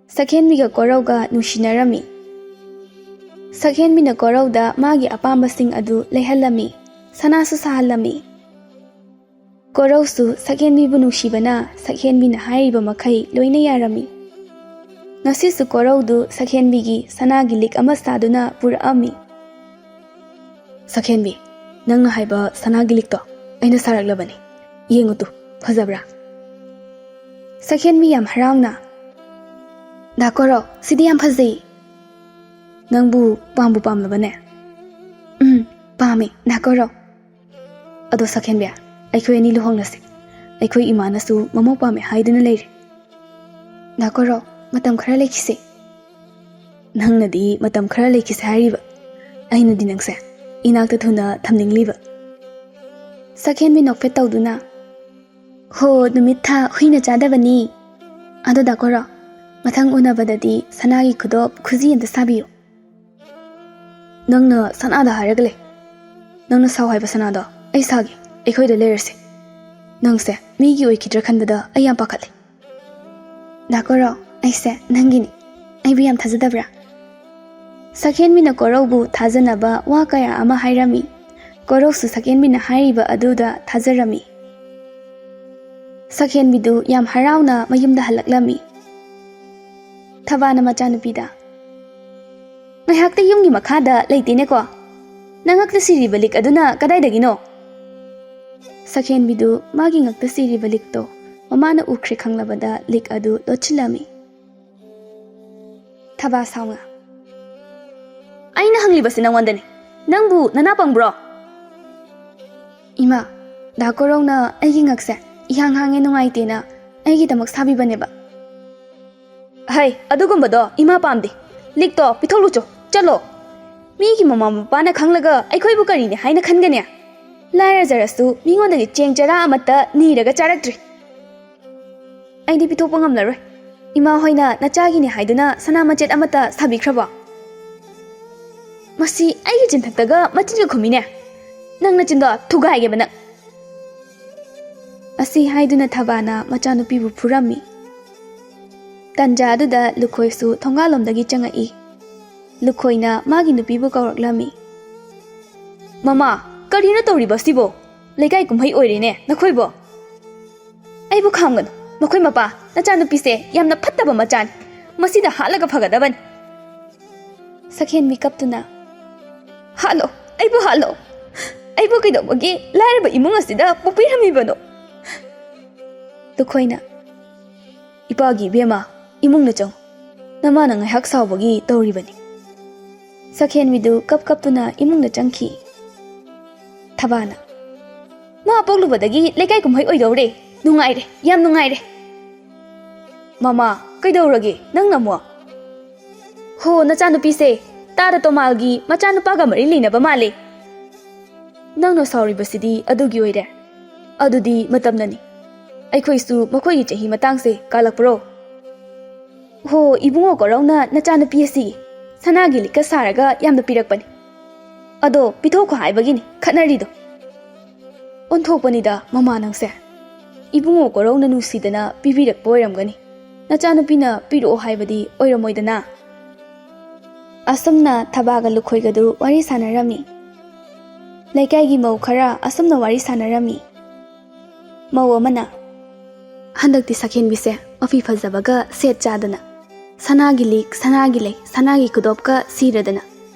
ꯁꯛꯍꯦꯟꯕꯤꯒ ꯀꯣꯔꯧꯒ ꯅꯨꯡꯁꯤꯅꯔꯝꯃꯤ꯫ ꯁꯛꯍꯦꯟꯕꯤꯅ ꯀꯣꯔꯧꯗ ꯃꯥꯒꯤ ꯑꯄꯥꯝꯕꯁꯤꯡ ꯑꯗꯨ ꯂꯩꯍꯜꯂꯝꯃꯤ, ꯁꯅꯥꯁꯨ ꯁꯥꯍꯜꯂꯝꯃꯤ꯫ ꯀꯣꯔꯧꯁꯨ ꯁꯛꯍꯦꯟꯕꯤꯕꯨ ꯅꯨꯡꯁꯤꯕꯅ ꯁꯛꯍꯦꯟꯕꯤꯅ ꯍꯥꯏꯔꯤꯕ ꯃꯈꯩ ꯂꯣꯏꯅ ꯌꯥꯔꯝꯃꯤ꯫ ꯉꯁꯤꯁꯨ ꯀꯣꯔꯧꯗꯨ ꯁꯛꯍꯦꯟꯕꯤꯒꯤ ꯁꯅꯥꯒꯤ ꯂꯤꯛ ꯑꯃ ꯁꯥꯗꯨꯅ ꯄꯨꯔꯛꯑꯝꯃꯤ꯫ "ꯁꯛꯍꯦꯟꯕꯤ, ꯅꯪꯅ ꯍꯥꯏꯕ ꯁꯅꯥꯒꯤ ꯂꯤꯛꯇꯣ ꯑꯩꯅ ꯁꯥꯔꯛꯂꯕꯅꯤ꯫ ꯌꯦꯡꯉꯨ ꯇꯨ, ꯐꯖꯕ꯭ꯔꯥ?" ꯁꯛꯍꯦꯟꯕꯤ ꯌꯥꯝ ꯍꯔꯥꯎꯅ, "ꯗꯥ ꯀꯣꯔꯧ, ꯁꯤꯗꯤ ꯌꯥꯝ ꯐꯖꯩ꯫ ꯅꯪꯕꯨ ꯄꯥꯝꯕꯨ ꯄꯥꯝꯂꯕꯅꯦ?" "ꯎꯝ, ꯄꯥꯝꯃꯤ, ꯗꯥ ꯀꯣꯔꯧ꯫ ꯑꯗꯣ ꯁꯛꯍꯦꯟꯕꯤ, ꯑꯩꯈꯣꯏ ꯑꯅꯤ ꯂꯨꯍꯣꯡꯂꯁꯤ꯫ ꯑꯩꯈꯣꯏ ꯏꯃꯥꯅꯁꯨ ꯃꯃꯧ ꯄꯥꯝꯃꯦ ꯍꯥꯏꯗꯨꯅ ꯂꯩꯔꯦ꯫" "ꯗꯥ ꯀꯣꯔꯧ, ꯃꯇꯝ ꯈꯔ ꯂꯩꯈꯤꯁꯦ꯫" "ꯅꯪꯅꯗꯤ ꯃꯇꯝ ꯈꯔ ꯂꯩꯈꯤꯁꯦ ꯍꯥꯏꯔꯤꯕ, ꯑꯩꯅꯗꯤ ꯅꯪꯁꯦ ꯏꯅꯥꯛꯇ ꯊꯨꯅ ꯊꯝꯅꯤꯡꯂꯤꯕ꯫" ꯁꯛꯍꯦꯟꯕꯤ ꯅꯣꯛꯐꯦꯠ ꯇꯧꯗꯨꯅ, "ꯍꯣ, ꯅꯨꯃꯤꯠ ꯊꯥ ꯍꯨꯏꯅ ꯆꯥꯗꯕꯅꯤ꯫ ꯑꯗꯣ ꯗꯥ ꯀꯣꯔꯧ, ꯃꯊꯪ ꯎꯅꯕꯗꯗꯤ ꯁꯅꯥꯒꯤ ꯈꯨꯗꯣꯞ ꯈꯨꯖꯤ ꯑꯝꯇ ꯁꯥꯕꯤꯌꯨ꯫" "ꯅꯪꯅ ꯁꯅꯥꯗ ꯍꯥꯏꯔꯒ ꯂꯩ꯫ ꯅꯪꯅ ꯁꯥꯎ ꯍꯥꯏꯕ ꯁꯅꯥꯗꯣ ꯑꯩ ꯁꯥꯒꯦ, ꯑꯩꯈꯣꯏꯗ ꯂꯩꯔꯁꯦ꯫ ꯅꯪꯁꯦ ꯃꯤꯒꯤ ꯑꯣꯏꯈꯤꯗ꯭ꯔꯥ ꯈꯟꯕꯗ ꯑꯩ ꯌꯥꯝ ꯄꯥꯈꯠꯂꯦ꯫" "ꯗꯥ ꯀꯣꯔꯧ, ꯑꯩꯁꯦ ꯅꯪꯒꯤꯅꯤ꯫ ꯑꯩꯕꯨ ꯌꯥꯝ ꯊꯥꯖꯗꯕ꯭ꯔꯥ?" ꯁꯛꯍꯦꯟꯕꯤꯅ ꯀꯣꯔꯧꯕꯨ ꯊꯥꯖꯅꯕ ꯋꯥ ꯀꯌꯥ ꯑꯃ ꯍꯥꯏꯔꯝꯃꯤ꯫ ꯀꯣꯔꯧꯁꯨ ꯁꯛꯍꯦꯟꯕꯤꯅ ꯍꯥꯏꯔꯤꯕ ꯑꯗꯨꯗ ꯊꯥꯖꯔꯝꯃꯤ꯫ ꯁꯛꯍꯦꯟꯕꯤꯗꯨ ꯌꯥꯝ ꯍꯔꯥꯎꯅ ꯃꯌꯨꯝꯗ ꯍꯜꯂꯛꯂꯝꯃꯤ꯫ ꯊꯕꯥꯅ ꯃꯆꯥꯅꯨꯄꯤꯗ, "ꯉꯥꯏꯍꯥꯛꯇ ꯌꯨꯝꯒꯤ ꯃꯈꯥꯗ ꯂꯩꯇꯦꯅꯦꯀꯣ? ꯅꯉꯛꯇ ꯁꯤꯔꯤꯕ ꯂꯤꯛ ꯑꯗꯨꯅ ꯀꯗꯥꯏꯗꯒꯤꯅꯣ?" ꯁꯛꯍꯦꯟꯕꯤꯗꯨ ꯃꯥꯒꯤ ꯉꯛꯇ ꯁꯤꯔꯤꯕ ꯂꯤꯛꯇꯣ ꯃꯃꯥꯅ ꯎꯈ꯭ꯔꯦ ꯈꯪꯂꯕꯗ ꯂꯤꯛ ꯑꯗꯨ ꯂꯣꯠꯁꯤꯜꯂꯝꯃꯤ꯫ ꯊꯕꯥ ꯁꯥꯎꯅ, "ꯑꯩꯅ ꯍꯪꯂꯤꯕꯁꯤ ꯅꯉꯣꯟꯗꯅꯤ꯫ ꯅꯪꯕꯨ ꯅꯅꯥ ꯄꯪꯕ꯭ꯔꯣ?" "ꯏꯃꯥ, ꯗꯥ ꯀꯣꯔꯧꯅ ꯑꯩꯒꯤ ꯉꯛꯁꯦ ꯏꯍꯥꯡ ꯍꯥꯡꯉꯦ ꯅꯨꯡꯉꯥꯏꯇꯦꯅ ꯑꯩꯒꯤꯗꯃꯛ ꯁꯥꯕꯤꯕꯅꯦꯕ꯫" "ꯍꯩ, ꯑꯗꯨꯒꯨꯝꯕꯗꯣ ꯏꯃꯥ ꯄꯥꯝꯗꯦ꯫ ꯂꯤꯛꯇꯣ ꯄꯤꯊꯣꯛꯂꯨꯆꯣ, ꯆꯠꯂꯣ꯫ ꯃꯤꯒꯤ ꯃꯃꯥ ꯃꯄꯥꯅ ꯈꯪꯂꯒ ꯑꯩꯈꯣꯏꯕꯨ ꯀꯔꯤꯅꯦ ꯍꯥꯏꯅ ꯈꯟꯒꯅꯤ? ꯂꯥꯏꯔꯖꯔꯁꯨ ꯃꯤꯉꯣꯟꯗꯒꯤ ꯆꯦꯡ ꯆꯔꯥ ꯑꯃꯠꯇ ꯅꯤꯔꯒ ꯆꯥꯔꯛꯇ꯭ꯔꯤ꯫ ꯑꯩꯗꯤ ꯄꯤꯊꯣꯛꯄ ꯉꯝꯂꯔꯣꯏ꯫ ꯏꯃꯥ ꯍꯣꯏꯅ ꯅꯆꯥꯒꯤꯅꯦ ꯍꯥꯏꯗꯨꯅ ꯁꯅꯥ ꯃꯆꯦꯠ ꯑꯃꯠꯇ ꯁꯥꯕꯤꯈ꯭ꯔꯕꯣ? ꯃꯁꯤ ꯑꯩꯒꯤ ꯆꯤꯟꯊꯛꯇꯒ ꯃꯆꯤꯟꯒ ꯈꯨꯝꯃꯤꯅꯦ꯫ ꯅꯪ ꯅꯆꯤꯟꯗꯣ ꯊꯨꯒꯥꯏꯒꯦꯕ ꯅꯪ꯫" ꯑꯁꯤ ꯍꯥꯏꯗꯨꯅ ꯊꯕꯥꯅ ꯃꯆꯥꯅꯨꯄꯤꯕꯨ ꯐꯨꯔꯝꯃꯤ꯫ ꯇꯟꯖꯥ ꯑꯗꯨꯗ ꯂꯨꯈꯣꯏꯁꯨ ꯊꯣꯡꯒꯥꯜꯂꯣꯝꯗꯒꯤ ꯆꯪꯉꯛꯏ꯫ ꯂꯨꯈꯣꯏꯅ ꯃꯥꯒꯤ ꯅꯨꯄꯤꯕꯨ ꯀꯧꯔꯛꯂꯝꯃꯤ꯫ "ꯃꯃꯥ, ꯀꯔꯤꯅꯣ ꯇꯧꯔꯤꯕꯁꯤꯕꯣ? ꯂꯩꯀꯥꯏ ꯀꯨꯝꯍꯩ ꯑꯣꯏꯔꯦꯅꯦ ꯅꯈꯣꯏꯕꯣ?" "ꯑꯩꯕꯨ ꯈꯥꯝꯒꯅꯨ꯫ ꯃꯈꯣꯏ ꯃꯄꯥ, ꯅꯆꯥꯅꯨꯄꯤꯁꯦ ꯌꯥꯝꯅ ꯐꯠꯇꯕ ꯃꯆꯥꯅꯤ꯫ ꯃꯁꯤꯗ ꯍꯥꯠꯂꯒ ꯐꯒꯗꯕꯅꯤ꯫" ꯁꯛꯍꯦꯟꯕꯤ ꯀꯞꯇꯨꯅ, "ꯍꯥꯠꯂꯣ, ꯑꯩꯕꯨ ꯍꯥꯠꯂꯣ꯫ ꯑꯩꯕꯨ ꯀꯩꯗꯧꯕꯒꯤ ꯂꯥꯏꯔꯕ ꯏꯃꯨꯡ ꯑꯁꯤꯗ ꯄꯣꯛꯄꯤꯔꯝꯃꯤꯕꯅꯣ?" ꯂꯨꯈꯣꯏꯅ, "ꯏꯄꯥꯒꯤ ꯏꯕꯦꯝꯃ, ꯏꯃꯨꯡꯗ ꯆꯪꯉꯨ꯫ ꯅꯃꯥꯅ ꯉꯥꯏꯍꯥꯛ ꯁꯥꯎꯕꯒꯤ ꯇꯧꯔꯤꯕꯅꯤ꯫" ꯁꯛꯍꯦꯟꯕꯤꯗꯨ ꯀꯞ ꯀꯞꯇꯨꯅ ꯏꯃꯨꯡꯗ ꯆꯪꯈꯤ꯫ ꯊꯕꯥꯅ, "ꯃꯥ ꯄꯣꯛꯂꯨꯕꯗꯒꯤ ꯂꯩꯀꯥꯏ ꯀꯨꯝꯍꯩ ꯑꯣꯏꯗꯧꯔꯦ꯫ ꯅꯨꯡꯉꯥꯏꯔꯦ, ꯌꯥꯝ ꯅꯨꯡꯉꯥꯏꯔꯦ꯫" "ꯃꯃꯥ, ꯀꯩꯗꯧꯔꯒꯦ ꯅꯪꯅ ꯑꯃꯨꯛ?" "ꯍꯣ, ꯅꯆꯥꯅꯨꯄꯤꯁꯦ ꯇꯥꯔ ꯇꯣꯃꯥꯜꯒꯤ ꯃꯆꯥꯅꯨꯄꯥꯒ ꯃꯔꯤ ꯂꯩꯅꯕ ꯃꯥꯜꯂꯦ꯫" "ꯅꯪꯅ ꯁꯥꯎꯔꯤꯕꯁꯤꯗꯤ ꯑꯗꯨꯒꯤ ꯑꯣꯏꯔꯦ꯫ ꯑꯗꯨꯗꯤ ꯃꯇꯝꯅꯅꯤ꯫ ꯑꯩꯈꯣꯏꯁꯨ ꯃꯈꯣꯏꯒꯤ ꯆꯍꯤ ꯃꯇꯥꯡꯁꯦ ꯀꯥꯜꯂꯛꯄ꯭ꯔꯣ?" "ꯍꯣ, ꯏꯕꯨꯡꯉꯣ ꯀꯣꯔꯧꯅ ꯅꯆꯥꯅꯨꯄꯤ ꯑꯁꯤ ꯁꯅꯥꯒꯤ ꯂꯤꯛꯀ ꯁꯥꯔꯒ ꯌꯥꯝꯅ ꯄꯤꯔꯛꯄꯅꯤ꯫ ꯑꯗꯣ ꯄꯤꯊꯣꯛꯈꯣ ꯍꯥꯏꯕꯒꯤꯅꯤ ꯈꯠꯅꯔꯤꯗꯣ꯫" "ꯑꯣꯟꯊꯣꯛꯄꯅꯤꯗ ꯃꯃꯥ ꯅꯪꯁꯦ꯫ ꯏꯕꯨꯡꯉꯣ ꯀꯣꯔꯧꯅ ꯅꯨꯡꯁꯤꯗꯅ ꯄꯤꯕꯤꯔꯛꯄ ꯑꯣꯏꯔꯝꯒꯅꯤ꯫ ꯅꯆꯥꯅꯨꯄꯤꯅ ꯄꯤꯔꯛꯑꯣ ꯍꯥꯏꯕꯗꯤ ꯑꯣꯏꯔꯝꯃꯣꯏꯗꯅ꯫" ꯑꯁꯨꯝꯅ ꯊꯕꯥꯒ ꯂꯨꯈꯣꯏꯒꯗꯨ ꯋꯥꯔꯤ ꯁꯥꯟꯅꯔꯝꯃꯤ꯫ ꯂꯩꯀꯥꯏꯒꯤ ꯃꯧ ꯈꯔ ꯑꯁꯨꯝꯅ ꯋꯥꯔꯤ ꯁꯥꯟꯅꯔꯝꯃꯤ꯫ ꯃꯧ ꯑꯃꯅ, ꯍꯟꯗꯛꯇꯤ ꯁꯛꯍꯦꯟꯕꯤꯁꯦ ꯃꯐꯤ ꯐꯖꯕꯒ ꯁꯦꯠ ꯆꯥꯗꯅ, ꯁꯅꯥꯒꯤ ꯂꯤꯛ, ꯁꯅꯥꯒꯤ ꯂꯩ, ꯁꯅꯥꯒꯤ ꯈꯨꯗꯣꯞꯀ ꯁꯤꯔꯗꯅ,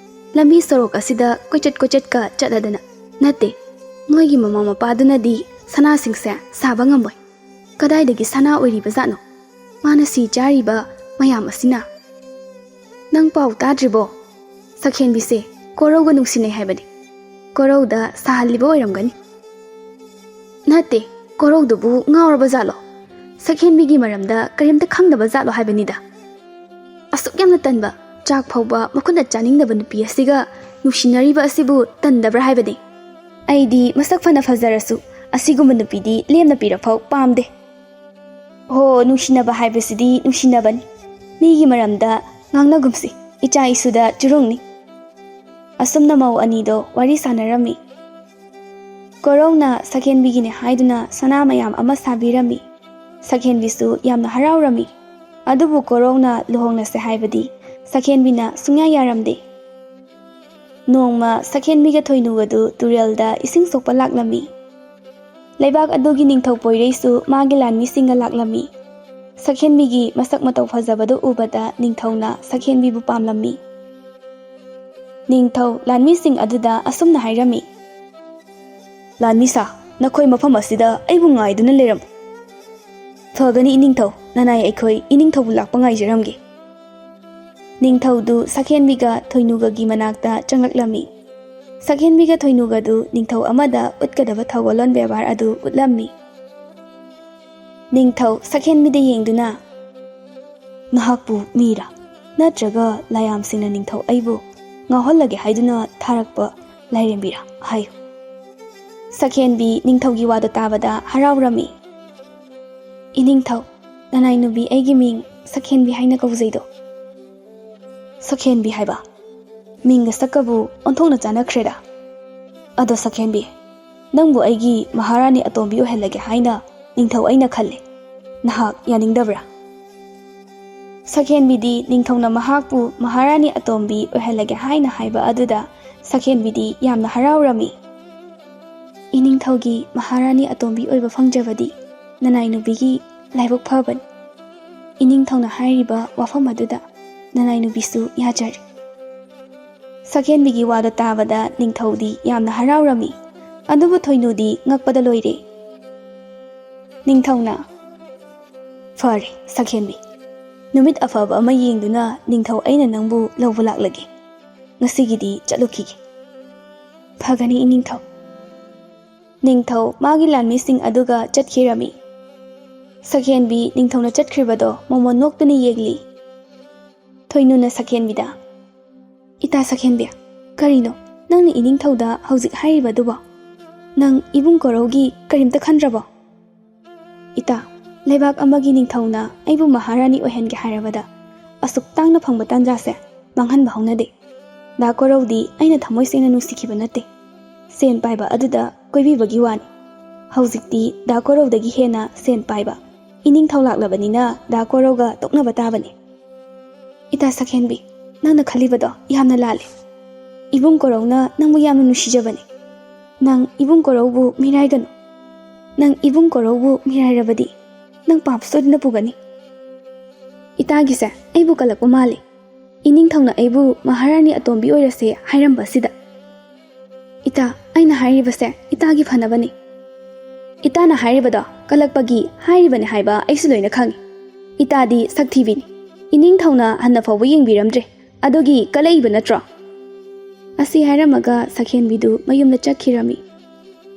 ꯂꯝꯕꯤ ꯁꯣꯔꯣꯛ ꯑꯁꯤꯗ ꯀꯣꯏꯆꯠ ꯀꯣꯏꯆꯠꯀ ꯆꯠꯂꯗꯅ, ꯅꯠꯇꯦ, ꯃꯣꯏꯒꯤ ꯃꯃꯥ ꯃꯄꯥꯗꯨꯅꯗꯤ ꯁꯅꯥꯁꯤꯡꯁꯦ ꯁꯥꯕ ꯉꯝꯃꯣꯏ꯫ ꯀꯗꯥꯏꯗꯒꯤ ꯁꯅꯥ ꯑꯣꯏꯔꯤꯕ ꯖꯥꯠꯅꯣ ꯃꯥꯅ ꯁꯤ ꯆꯥꯔꯤꯕ ꯃꯌꯥꯝ ꯑꯁꯤꯅ? ꯅꯪ ꯄꯥꯎ ꯇꯥꯗ꯭ꯔꯤꯕꯣ? ꯁꯛꯍꯦꯟꯕꯤꯁꯦ ꯀꯣꯔꯧꯒ ꯅꯨꯡꯁꯤꯅꯩ ꯍꯥꯏꯕꯅꯤ꯫ ꯀꯣꯔꯧꯗ ꯁꯥꯍꯜꯂꯤꯕ ꯑꯣꯏꯔꯝꯒꯅꯤ꯫ ꯅꯠꯇꯦ, ꯀꯣꯔꯧꯗꯨꯕꯨ ꯉꯥꯎꯔꯕ ꯖꯥꯠꯂꯣ? ꯁꯛꯍꯦꯟꯕꯤꯒꯤ ꯃꯔꯝꯗ ꯀꯔꯤꯝꯇ ꯈꯪꯗꯕ ꯖꯥꯠꯂꯣ ꯍꯥꯏꯕꯅꯤꯗ꯫ ꯑꯁꯨꯛ ꯌꯥꯝꯅ ꯇꯟꯕ, ꯆꯥꯛ ꯐꯥꯎꯕ ꯃꯈꯨꯠꯅ ꯆꯥꯅꯤꯡꯗꯕ ꯅꯨꯄꯤ ꯑꯁꯤꯒ ꯅꯨꯡꯁꯤꯅꯔꯤꯕ ꯑꯁꯤꯕꯨ ꯇꯟꯗꯕ꯭ꯔꯥ ꯍꯥꯏꯕꯅꯤ꯫ ꯑꯩꯗꯤ ꯃꯁꯛ ꯐꯅ ꯐꯖꯔꯁꯨ ꯑꯁꯤꯒꯨꯝꯕ ꯅꯨꯄꯤꯗꯤ ꯂꯦꯝꯅ ꯄꯤꯔꯛꯐꯥꯎ ꯄꯥꯝꯗꯦ꯫ ꯍꯣ, ꯅꯨꯡꯁꯤꯅꯕ ꯍꯥꯏꯕꯁꯤꯗꯤ ꯅꯨꯡꯁꯤꯅꯕꯅꯤ꯫ ꯃꯤꯒꯤ ꯃꯔꯝꯗ ꯉꯥꯡꯅꯒꯨꯝꯁꯤ, ꯏꯆꯥ ꯏꯁꯨꯗ ꯆꯨꯔꯨꯡꯅꯤ꯫ ꯑꯁꯨꯝꯅ ꯃꯧ ꯑꯅꯤꯗꯣ ꯋꯥꯔꯤ ꯁꯥꯟꯅꯔꯝꯃꯤ꯫ ꯀꯣꯔꯧꯅ ꯁꯛꯍꯦꯟꯕꯤꯒꯤꯅꯦ ꯍꯥꯏꯗꯨꯅ ꯁꯅꯥ ꯃꯌꯥꯝ ꯑꯃ ꯁꯥꯕꯤꯔꯝꯃꯤ꯫ ꯁꯛꯍꯦꯟꯕꯤꯁꯨ ꯌꯥꯝꯅ ꯍꯔꯥꯎꯔꯝꯃꯤ꯫ ꯑꯗꯨꯕꯨ ꯀꯣꯔꯧꯅ ꯂꯨꯍꯣꯡꯂꯁꯦ ꯍꯥꯏꯕꯗꯤ ꯁꯛꯍꯦꯟꯕꯤꯅ ꯁꯨꯡꯌꯥ ꯌꯥꯔꯝꯗꯦ꯫ ꯅꯣꯡꯃ ꯁꯛꯍꯦꯟꯕꯤꯒ ꯊꯣꯏꯅꯨꯒꯗꯨ ꯇꯨꯔꯦꯜꯗ ꯏꯁꯤꯡ ꯁꯣꯛꯄ ꯂꯥꯛꯂꯝꯃꯤ꯫ ꯂꯩꯕꯥꯛ ꯑꯗꯨꯒꯤ ꯅꯤꯡꯊꯧ ꯄꯣꯏꯔꯩꯁꯨ ꯃꯥꯒꯤ ꯂꯥꯟꯃꯤꯁꯤꯡꯒ ꯂꯥꯛꯂꯝꯃꯤ꯫ ꯁꯛꯍꯦꯟꯕꯤꯒꯤ ꯃꯁꯛ ꯃꯇꯧ ꯐꯖꯕꯗꯨ ꯎꯕꯗ ꯅꯤꯡꯊꯧꯅ ꯁꯛꯍꯦꯟꯕꯤꯕꯨ ꯄꯥꯝꯂꯝꯃꯤ꯫ ꯅꯤꯡꯊꯧ ꯂꯥꯟꯃꯤꯁꯤꯡ ꯑꯗꯨꯗ ꯑꯁꯨꯝꯅ ꯍꯥꯏꯔꯝꯃꯤ, "ꯂꯥꯟꯃꯤꯁꯥ, ꯅꯈꯣꯏ ꯃꯐꯝ ꯑꯁꯤꯗ ꯑꯩꯕꯨ ꯉꯥꯏꯗꯨꯅ ꯂꯩꯔꯝꯃꯨ꯫ ꯐꯒꯅꯤ ꯏꯅꯤꯡꯊꯧ, ꯅꯅꯥꯏ ꯑꯩꯈꯣꯏ ꯏꯅꯤꯡꯊꯧꯕꯨ ꯂꯥꯛꯄ ꯉꯥꯏꯖꯔꯝꯒꯦ꯫" ꯅꯤꯡꯊꯧꯗꯨ ꯁꯛꯍꯦꯟꯕꯤꯒ ꯊꯣꯏꯅꯨꯒꯒꯤ ꯃꯅꯥꯛꯇ ꯆꯪꯂꯛꯂꯝꯃꯤ꯫ ꯁꯛꯍꯦꯟꯕꯤꯒ ꯊꯣꯏꯅꯨꯒꯗꯨ ꯅꯤꯡꯊꯧ ꯑꯃꯗ ꯎꯠꯀꯗꯕ ꯊꯧꯒꯜꯂꯣꯟ ꯕꯦꯕꯥꯔ ꯑꯗꯨ ꯎꯠꯂꯝꯃꯤ꯫ ꯅꯤꯡꯊꯧ ꯁꯛꯍꯦꯟꯕꯤꯗ ꯌꯦꯡꯗꯨꯅ, "ꯅꯍꯥꯛꯄꯨ ꯃꯤꯔꯥ? ꯅꯠꯇ꯭ꯔꯒ ꯂꯥꯌꯥꯝꯁꯤꯡꯅ ꯅꯤꯡꯊꯧ ꯑꯩꯕꯨ ꯉꯥꯎꯍꯜꯂꯒꯦ ꯍꯥꯏꯗꯨꯅ ꯊꯥꯔꯛꯄ ꯂꯥꯏꯔꯦꯝꯕꯤꯔꯥ? ꯍꯥꯏꯌꯨ꯫" ꯁꯛꯍꯦꯟꯕꯤ ꯅꯤꯡꯊꯧꯒꯤ ꯋꯥꯗꯣ ꯇꯥꯕꯗ ꯍꯔꯥꯎꯔꯝꯃꯤ꯫ "ꯏꯅꯤꯡꯊꯧ, ꯅꯅꯥꯏ ꯅꯨꯄꯤ ꯑꯩꯒꯤ ꯃꯤꯡ ꯁꯛꯍꯦꯟꯕꯤ ꯍꯥꯏꯅ ꯀꯧꯖꯩꯗꯣ꯫" "ꯁꯛꯍꯦꯟꯕꯤ ꯍꯥꯏꯕ? ꯃꯤꯡꯒ ꯁꯛꯀꯕꯨ ꯑꯣꯟꯊꯣꯛꯅ ꯆꯥꯟꯅꯈ꯭ꯔꯦꯗ꯫ ꯑꯗꯣ ꯁꯛꯍꯦꯟꯕꯤ, ꯅꯪꯕꯨ ꯑꯩꯒꯤ ꯃꯍꯥꯔꯥꯅꯤ ꯑꯇꯣꯝꯕꯤ ꯑꯣꯏꯍꯜꯂꯒꯦ ꯍꯥꯏꯅ ꯅꯤꯡꯊꯧ ꯑꯩꯅ ꯈꯜꯂꯦ꯫ ꯅꯍꯥꯛ ꯌꯥꯅꯤꯡꯗꯕ꯭ꯔꯥ?" ꯁꯛꯍꯦꯟꯕꯤꯗꯤ ꯅꯤꯡꯊꯧꯅ ꯃꯍꯥꯛꯄꯨ ꯃꯍꯥꯔꯥꯅꯤ ꯑꯇꯣꯝꯕꯤ ꯑꯣꯏꯍꯜꯂꯒꯦ ꯍꯥꯏꯅ ꯍꯥꯏꯕ ꯑꯗꯨꯗ ꯁꯛꯍꯦꯟꯕꯤꯗꯤ ꯌꯥꯝꯅ ꯍꯔꯥꯎꯔꯝꯃꯤ꯫ "ꯏꯅꯤꯡꯊꯧꯒꯤ ꯃꯍꯥꯔꯥꯅꯤ ꯑꯇꯣꯝꯕꯤ ꯑꯣꯏꯕ ꯐꯪꯖꯕꯗꯤ ꯅꯅꯥꯏ ꯅꯨꯄꯤꯒꯤ ꯂꯥꯏꯕꯛ ꯐꯕꯅꯤ꯫ ꯏꯅꯤꯡꯊꯧꯅ ꯍꯥꯏꯔꯤꯕ ꯋꯥꯐꯝ ꯑꯗꯨꯗ ꯅꯅꯥꯏ ꯅꯨꯄꯤꯁꯨ ꯌꯥꯖꯔꯦ꯫ ꯁꯛꯍꯦꯟꯕꯤꯒꯤ ꯋꯥꯗꯣ ꯇꯥꯕꯗ ꯅꯤꯡꯊꯧꯗꯤ ꯌꯥꯝꯅ ꯍꯔꯥꯎꯔꯝꯃꯤ꯫ ꯑꯗꯨꯕꯨ ꯊꯣꯏꯅꯨꯗꯤ ꯉꯛꯄꯗ ꯂꯣꯏꯔꯦ꯫ ꯅꯤꯡꯊꯧꯅ, "ꯐꯔꯦ ꯁꯛꯍꯦꯟꯕꯤ, ꯅꯨꯃꯤꯠ ꯑꯐꯕ ꯑꯃ ꯌꯦꯡꯗꯨꯅ ꯅꯤꯡꯊꯧ ꯑꯩꯅ ꯅꯪꯕꯨ ꯂꯧꯕ ꯂꯥꯛꯂꯒꯦ꯫ ꯉꯁꯤꯒꯤꯗꯤ ꯆꯠꯂꯨꯈꯤꯒꯦ꯫" "ꯐꯒꯅꯤ ꯏꯅꯤꯡꯊꯧ꯫" ꯅꯤꯡꯊꯧ ꯃꯥꯒꯤ ꯂꯥꯟꯃꯤꯁꯤꯡ ꯑꯗꯨꯒ ꯆꯠꯈꯤꯔꯝꯃꯤ꯫ ꯁꯛꯍꯦꯟꯕꯤ ꯅꯤꯡꯊꯧꯅ ꯆꯠꯈ꯭ꯔꯤꯕꯗꯣ ꯃꯃꯣꯟ ꯅꯣꯛꯇꯨꯅ ꯌꯦꯡꯂꯤ꯫ ꯊꯣꯏꯅꯨꯅ ꯁꯛꯍꯦꯟꯕꯤꯗ, "ꯏꯇꯥ ꯁꯛꯍꯦꯟꯕꯤ, ꯀꯔꯤꯅꯣ ꯅꯪꯅ ꯏꯅꯤꯡꯊꯧꯗ ꯍꯧꯖꯤꯛ ꯍꯥꯏꯔꯤꯕꯗꯨꯕꯣ? ꯅꯪ ꯏꯕꯨꯡ ꯀꯣꯔꯧꯒꯤ ꯀꯔꯤꯝꯇ ꯈꯟꯗ꯭ꯔꯕꯣ?" "ꯏꯇꯥ, ꯂꯩꯕꯥꯛ ꯑꯃꯒꯤ ꯅꯤꯡꯊꯧꯅ ꯑꯩꯕꯨ ꯃꯍꯥꯔꯥꯅꯤ ꯑꯣꯏꯍꯟꯒꯦ ꯍꯥꯏꯔꯕꯗ ꯑꯁꯨꯛ ꯇꯥꯡꯅ ꯐꯪꯕ ꯇꯥꯟꯖꯥꯁꯦ ꯃꯥꯡꯍꯟꯕ ꯍꯧꯅꯗꯦ꯫ ꯗꯥ ꯀꯣꯔꯧꯗꯤ ꯑꯩꯅ ꯊꯃꯣꯏ ꯁꯦꯡꯅ ꯅꯨꯡꯁꯤꯈꯤꯕ ꯅꯠꯇꯦ꯫ ꯁꯦꯟ ꯄꯥꯏꯕ ꯑꯗꯨꯗ ꯀꯣꯏꯕꯤꯕꯒꯤ ꯋꯥꯅꯤ꯫ ꯍꯧꯖꯤꯛꯇꯤ ꯗꯥ ꯀꯣꯔꯧꯗꯒꯤ ꯍꯦꯟꯅ ꯁꯦꯟ ꯄꯥꯏꯕ ꯏꯅꯤꯡꯊꯧ ꯂꯥꯛꯂꯕꯅꯤꯅ ꯗꯥ ꯀꯣꯔꯧꯒ ꯇꯣꯛꯅꯕ ꯇꯥꯕꯅꯤ꯫" "ꯏꯇꯥ ꯁꯛꯍꯦꯟꯕꯤ, ꯅꯪꯅ ꯈꯜꯂꯤꯕꯗꯣ ꯌꯥꯝꯅ ꯂꯥꯜꯂꯤ꯫ ꯏꯕꯨꯡ ꯀꯣꯔꯧꯅ ꯅꯪꯕꯨ ꯌꯥꯝꯅ ꯅꯨꯡꯁꯤꯖꯕꯅꯤ꯫ ꯅꯪ ꯏꯕꯨꯡ ꯀꯣꯔꯧꯕꯨ ꯃꯤꯔꯥꯏꯒꯅꯨ꯫ ꯅꯪ ꯏꯕꯨꯡ ꯀꯣꯔꯧꯕꯨ ꯃꯤꯔꯥꯏꯔꯕꯗꯤ ꯅꯪ ꯄꯥꯞ ꯁꯣꯏꯗꯅ ꯄꯨꯒꯅꯤ꯫" "ꯏꯇꯥꯒꯤꯁꯦ ꯑꯩꯕꯨ ꯀꯜꯂꯛꯄ ꯃꯥꯜꯂꯤ꯫ ꯏꯅꯤꯡꯊꯧꯅ ꯑꯩꯕꯨ ꯃꯍꯥꯔꯥꯅꯤ ꯑꯇꯣꯝꯕꯤ ꯑꯣꯏꯔꯁꯦ ꯍꯥꯏꯔꯝꯕ ꯑꯁꯤꯗ꯫" "ꯏꯇꯥ, ꯑꯩꯅ ꯍꯥꯏꯔꯤꯕꯁꯦ ꯏꯇꯥꯒꯤ ꯐꯅꯕꯅꯤ꯫" "ꯏꯇꯥꯅ ꯍꯥꯏꯔꯤꯕꯗꯣ ꯀꯜꯂꯛꯄꯒꯤ ꯍꯥꯏꯔꯤꯕꯅꯤ ꯍꯥꯏꯕ ꯑꯩꯁꯨ ꯂꯣꯏꯅ ꯈꯪꯏ꯫ ꯏꯇꯥꯗꯤ ꯁꯛꯊꯤꯕꯤꯅꯤ꯫ ꯏꯅꯤꯡꯊꯧꯅ ꯍꯟꯅ ꯐꯥꯎꯕ ꯌꯦꯡꯕꯤꯔꯝꯗ꯭ꯔꯦ꯫ ꯑꯗꯨꯒꯤ ꯀꯜꯂꯛꯏꯕ ꯅꯠꯇ꯭ꯔꯣ?" ꯑꯁꯤ ꯍꯥꯏꯔꯝꯃꯒ ꯁꯛꯍꯦꯟꯕꯤꯗꯨ ꯃꯌꯨꯝꯗ ꯆꯠꯈꯤꯔꯝꯃꯤ꯫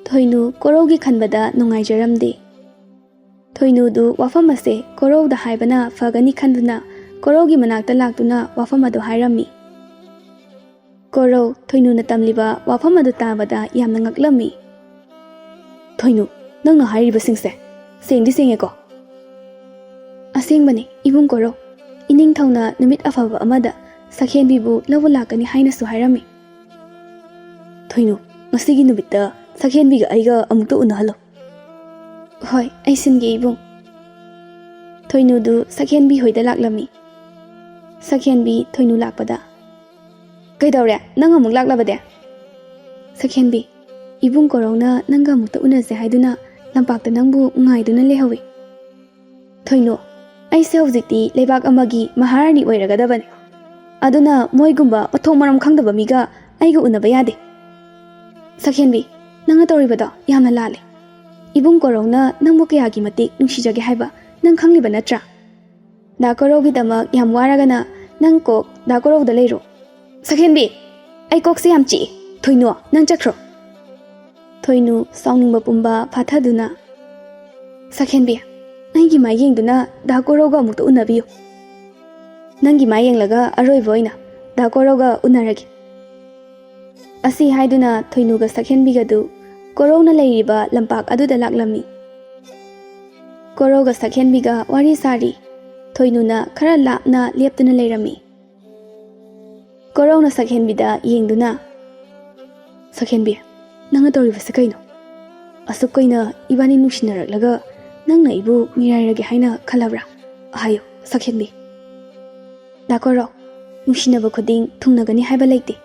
ꯊꯣꯏꯅꯨ ꯀꯣꯔꯧꯒꯤ ꯈꯟꯕꯗ ꯅꯨꯡꯉꯥꯏꯖꯔꯝꯗꯦ꯫ ꯊꯣꯏꯅꯨꯗꯨ ꯋꯥꯐꯝ ꯑꯁꯦ ꯀꯣꯔꯧꯗ ꯍꯥꯏꯕꯅ ꯐꯒꯅꯤ ꯈꯟꯗꯨꯅ ꯀꯣꯔꯧꯒꯤ ꯃꯅꯥꯛꯇ ꯂꯥꯛꯇꯨꯅ ꯋꯥꯐꯝ ꯑꯗꯨ ꯍꯥꯏꯔꯝꯃꯤ꯫ ꯀꯣꯔꯧ ꯊꯣꯏꯅꯨꯅ ꯇꯝꯂꯤꯕ ꯋꯥꯐꯝ ꯑꯗꯨ ꯇꯥꯕꯗ ꯌꯥꯝꯅ ꯉꯛꯂꯝꯃꯤ꯫ "ꯊꯣꯏꯅꯨ, ꯅꯪꯅ ꯍꯥꯏꯔꯤꯕꯁꯤꯡꯁꯦ ꯁꯦꯡꯗꯤ ꯁꯦꯡꯉꯦꯀꯣ?" "ꯑꯁꯦꯡꯕꯅꯤ ꯏꯕꯨꯡ ꯀꯣꯔꯧ꯫ ꯏꯅꯤꯡꯊꯧꯅ ꯅꯨꯃꯤꯠ ꯑꯐꯕ ꯑꯃꯗ ꯁꯛꯍꯦꯟꯕꯤꯕꯨ ꯂꯧꯕ ꯂꯥꯛꯀꯅꯤ ꯍꯥꯏꯅꯁꯨ ꯍꯥꯏꯔꯝꯃꯤ꯫" "ꯊꯣꯏꯅꯨ, ꯉꯁꯤꯒꯤ ꯅꯨꯃꯤꯠꯇ ꯁꯛꯍꯦꯟꯕꯤꯒ ꯑꯩꯒ ꯑꯃꯨꯛꯇ ꯎꯅꯍꯜꯂꯣ꯫" "ꯍꯣꯏ, ꯑꯩ ꯁꯤꯟꯒꯦ ꯏꯕꯨꯡ꯫" ꯊꯣꯏꯅꯨꯗꯨ ꯁꯛꯍꯦꯟꯕꯤ ꯍꯣꯏꯗ ꯂꯥꯛꯂꯝꯃꯤ꯫ ꯁꯛꯍꯦꯟꯕꯤ ꯊꯣꯏꯅꯨ ꯂꯥꯛꯄꯗ, "ꯀꯩꯗꯧꯔꯦ? ꯅꯪ ꯑꯃꯨꯛ ꯂꯥꯛꯂꯕꯗꯤ?" ꯁꯛꯍꯦꯟꯕꯤ, "ꯏꯕꯨꯡ ꯀꯣꯔꯧꯅ ꯅꯪꯒ ꯑꯃꯨꯛꯇ ꯎꯅꯁꯦ ꯍꯥꯏꯗꯨꯅ ꯂꯝꯄꯥꯛꯇ ꯅꯪꯕꯨ ꯉꯥꯏꯗꯨꯅ ꯂꯩꯍꯧꯏ꯫ ꯊꯣꯏꯅꯨ, ꯑꯩꯁꯦ ꯍꯧꯖꯤꯛꯇꯤ ꯂꯩꯕꯥꯛ ꯑꯃꯒꯤ ꯃꯍꯥꯔꯥꯅꯤ ꯑꯣꯏꯔꯒꯗꯕꯅꯤ꯫ ꯑꯗꯨꯅ ꯃꯣꯏꯒꯨꯝꯕ ꯃꯊꯣꯡ ꯃꯔꯝ ꯈꯪꯗꯕ ꯃꯤꯒ ꯑꯩꯒ ꯎꯅꯕ ꯌꯥꯗꯦ꯫ ꯁꯛꯍꯦꯟꯕꯤ, ꯅꯪꯅ ꯇꯧꯔꯤꯕꯗꯣ ꯌꯥꯝꯅ ꯂꯥꯜꯂꯦ꯫ ꯏꯕꯨꯡ ꯀꯣꯔꯧꯅ ꯅꯪꯕꯨ ꯀꯌꯥꯒꯤ ꯃꯇꯤꯛ ꯅꯨꯡꯁꯤꯖꯒꯦ ꯍꯥꯏꯕ ꯅꯪ ꯈꯪꯂꯤꯕ ꯅꯠꯇ꯭ꯔꯥ? ꯗꯥ ꯀꯣꯔꯧꯒꯤꯗꯃꯛ ꯌꯥꯝ ꯋꯥꯔꯒꯅ ꯅꯪ ꯀꯣꯛ ꯗꯥ ꯀꯣꯔꯧꯗ ꯂꯩꯔꯣ꯫ ꯁꯛꯍꯦꯟꯕꯤ, ꯑꯩ ꯀꯣꯛꯁꯦ ꯌꯥꯝ ꯆꯤꯛꯏ꯫ ꯊꯣꯏꯅꯨ, ꯅꯪ ꯆꯠꯈ꯭ꯔꯣ꯫ ꯊꯣꯏꯅꯨ ꯁꯥꯎꯅꯤꯡꯕ ꯄꯨꯝꯕ ꯐꯥꯊꯗꯨꯅ, ꯁꯛꯍꯦꯟꯕꯤ, ꯑꯩꯒꯤ ꯃꯥꯏ ꯌꯦꯡꯗꯨꯅ ꯗꯥ ꯀꯣꯔꯧꯒ ꯑꯃꯨꯛꯇ ꯎꯅꯕꯤꯌꯨ꯫ ꯅꯪꯒꯤ ꯃꯥꯏ ꯌꯦꯡꯂꯒ ꯑꯔꯣꯏꯕ ꯑꯣꯏꯅ ꯗꯥ ꯀꯣꯔꯧꯒ ꯎꯅꯔꯒꯦ꯫ ꯑꯁꯤ ꯍꯥꯏꯗꯨꯅ ꯊꯣꯏꯅꯨꯒ ꯁꯛꯍꯦꯟꯕꯤꯒꯗꯨ ꯀꯣꯔꯧꯅ ꯂꯩꯔꯤꯕ ꯂꯝꯄꯥꯛ ꯑꯗꯨꯗ ꯂꯥꯛꯂꯝꯃꯤ꯫ ꯀꯣꯔꯧꯒ ꯁꯛꯍꯦꯟꯕꯤꯒ ꯋꯥꯔꯤ ꯁꯥꯔꯤ꯫ ꯊꯣꯏꯅꯨꯅ ꯈꯔ ꯂꯥꯞꯅ ꯂꯦꯞꯇꯨꯅ ꯂꯩꯔꯝꯃꯤ꯫ ꯀꯣꯔꯧꯅ ꯁꯛꯍꯦꯟꯕꯤꯗ ꯌꯦꯡꯗꯨꯅ, "ꯁꯛꯍꯦꯟꯕꯤ, ꯅꯪꯅ ꯇꯧꯔꯤꯕꯁꯤ ꯀꯩꯅꯣ? ꯑꯁꯨꯛ ꯀꯨꯏꯅ ꯏꯕꯥꯅꯤ ꯅꯨꯡꯁꯤꯅꯔꯛꯂꯒ ꯅꯪꯅ ꯑꯩꯕꯨ ꯃꯤꯔꯥꯏꯔꯒꯦ ꯍꯥꯏꯅ ꯈꯜꯂꯕ꯭ꯔꯥ? ꯍꯥꯏꯌꯨ, ꯁꯛꯍꯦꯟꯕꯤ꯫" ꯗꯥ ꯀꯣꯔꯧ, ꯅꯨꯡꯁꯤꯅꯕ ꯈꯨꯗꯤꯡ ꯊꯨꯡꯅꯒꯅꯤ ꯍꯥꯏꯕ ꯂꯩꯇꯦ꯫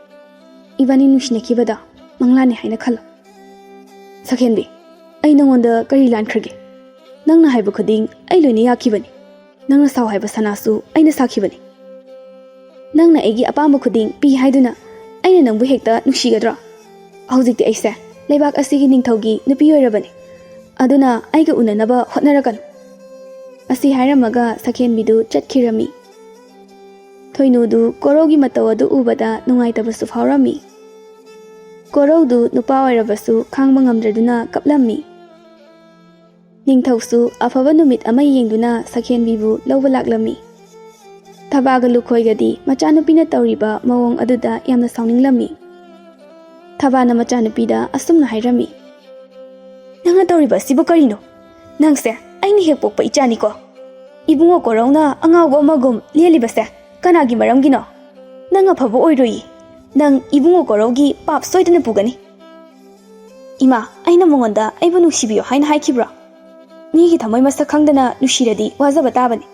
ꯏꯕꯥꯅꯤ ꯅꯨꯡꯁꯤꯅꯈꯤꯕꯗ ꯃꯪꯂꯥꯟꯅꯤ ꯍꯥꯏꯅ ꯈꯜꯂꯣ꯫ ꯁꯛꯍꯦꯟꯕꯤ, ꯑꯩ ꯅꯉꯣꯟꯗ ꯀꯔꯤ ꯂꯥꯟꯈ꯭ꯔꯒꯦ? ꯅꯪꯅ ꯍꯥꯏꯕ ꯈꯨꯗꯤꯡ ꯑꯩ ꯂꯣꯏꯅ ꯌꯥꯈꯤꯕꯅꯤ꯫ ꯅꯪꯅ ꯁꯥꯎ ꯍꯥꯏꯕ ꯁꯅꯥꯁꯨ ꯑꯩꯅ ꯁꯥꯈꯤꯕꯅꯤ꯫ ꯅꯪꯅ ꯑꯩꯒꯤ ꯑꯄꯥꯝꯕ ꯈꯨꯗꯤꯡ ꯄꯤ ꯍꯥꯏꯗꯨꯅ ꯑꯩꯅ ꯅꯪꯕꯨ ꯍꯦꯛꯇ ꯅꯨꯡꯁꯤꯒꯗ꯭ꯔꯣ? ꯍꯧꯖꯤꯛꯇꯤ ꯑꯩꯁꯦ ꯂꯩꯕꯥꯛ ꯑꯁꯤꯒꯤ ꯅꯤꯡꯊꯧꯒꯤ ꯅꯨꯄꯤ ꯑꯣꯏꯔꯕꯅꯤ꯫ ꯑꯗꯨꯅ ꯑꯩꯒ ꯎꯅꯅꯕ ꯍꯣꯠꯅꯔꯛꯀꯅꯨ꯫ ꯑꯁꯤ ꯍꯥꯏꯔꯝꯃꯒ ꯁꯛꯍꯦꯟꯕꯤꯗꯨ ꯆꯠꯈꯤꯔꯝꯃꯤ꯫ ꯊꯣꯏꯅꯨꯗꯨ ꯀꯣꯔꯧꯒꯤ ꯃꯇꯧ ꯑꯗꯨ ꯎꯕꯗ ꯅꯨꯡꯉꯥꯏꯇꯕꯁꯨ ꯐꯥꯎꯔꯝꯃꯤ꯫ ꯀꯣꯔꯧꯗꯨ ꯅꯨꯄꯥ ꯑꯣꯏꯔꯕꯁꯨ ꯈꯥꯡꯕ ꯉꯝꯗ꯭ꯔꯗꯨꯅ ꯀꯞꯂꯝꯃꯤ꯫ ꯅꯤꯡꯊꯧꯁꯨ ꯑꯐꯕ ꯅꯨꯃꯤꯠ ꯑꯃ ꯌꯦꯡꯗꯨꯅ ꯁꯛꯍꯦꯟꯕꯤꯕꯨ ꯂꯧꯕ ꯂꯥꯛꯂꯝꯃꯤ꯫ ꯊꯕꯥꯒ ꯂꯨꯈꯣꯏꯒꯗꯤ ꯃꯆꯥꯅꯨꯄꯤꯅ ꯇꯧꯔꯤꯕ ꯃꯑꯣꯡ ꯑꯗꯨꯗ ꯌꯥꯝꯅ ꯁꯥꯎꯅꯤꯡꯂꯝꯃꯤ꯫ ꯊꯕꯥꯅ ꯃꯆꯥꯅꯨꯄꯤꯗ ꯑꯁꯨꯝꯅ ꯍꯥꯏꯔꯝꯃꯤ, "ꯅꯪꯅ ꯇꯧꯔꯤꯕ ꯑꯁꯤꯕꯨ ꯀꯔꯤꯅꯣ? ꯅꯪꯁꯦ ꯑꯩꯅ ꯍꯦꯛ ꯄꯣꯛꯄ ꯏꯆꯥꯅꯤꯀꯣ꯫ ꯏꯕꯨꯡꯉꯣ ꯀꯣꯔꯧꯅ ꯑꯉꯥꯎꯕ ꯑꯃꯒꯨꯝ ꯂꯦꯜꯂꯤꯕꯁꯦ ꯀꯅꯥꯒꯤ ꯃꯔꯝꯒꯤꯅꯣ? ꯅꯪ ꯑꯐꯕ ꯑꯣꯏꯔꯣꯏꯌꯦ꯫ ꯅꯪ ꯏꯕꯨꯡꯉꯣ ꯀꯣꯔꯧꯒꯤ ꯄꯥꯞ ꯁꯣꯏꯗꯅ ꯄꯨꯒꯅꯤ꯫" "ꯏꯃꯥ, ꯑꯩꯅ ꯃꯉꯣꯟꯗ ꯑꯩꯕꯨ ꯅꯨꯡꯁꯤꯕꯤꯌꯨ ꯍꯥꯏꯅ ꯍꯥꯏꯈꯤꯕ꯭ꯔꯣ? ꯃꯤꯒꯤ ꯊꯃꯣꯏ ꯃꯁꯛ ꯈꯪꯗꯅ ꯅꯨꯡꯁꯤꯔꯗꯤ ꯋꯥꯖꯕ ꯇꯥꯕꯅꯤ꯫"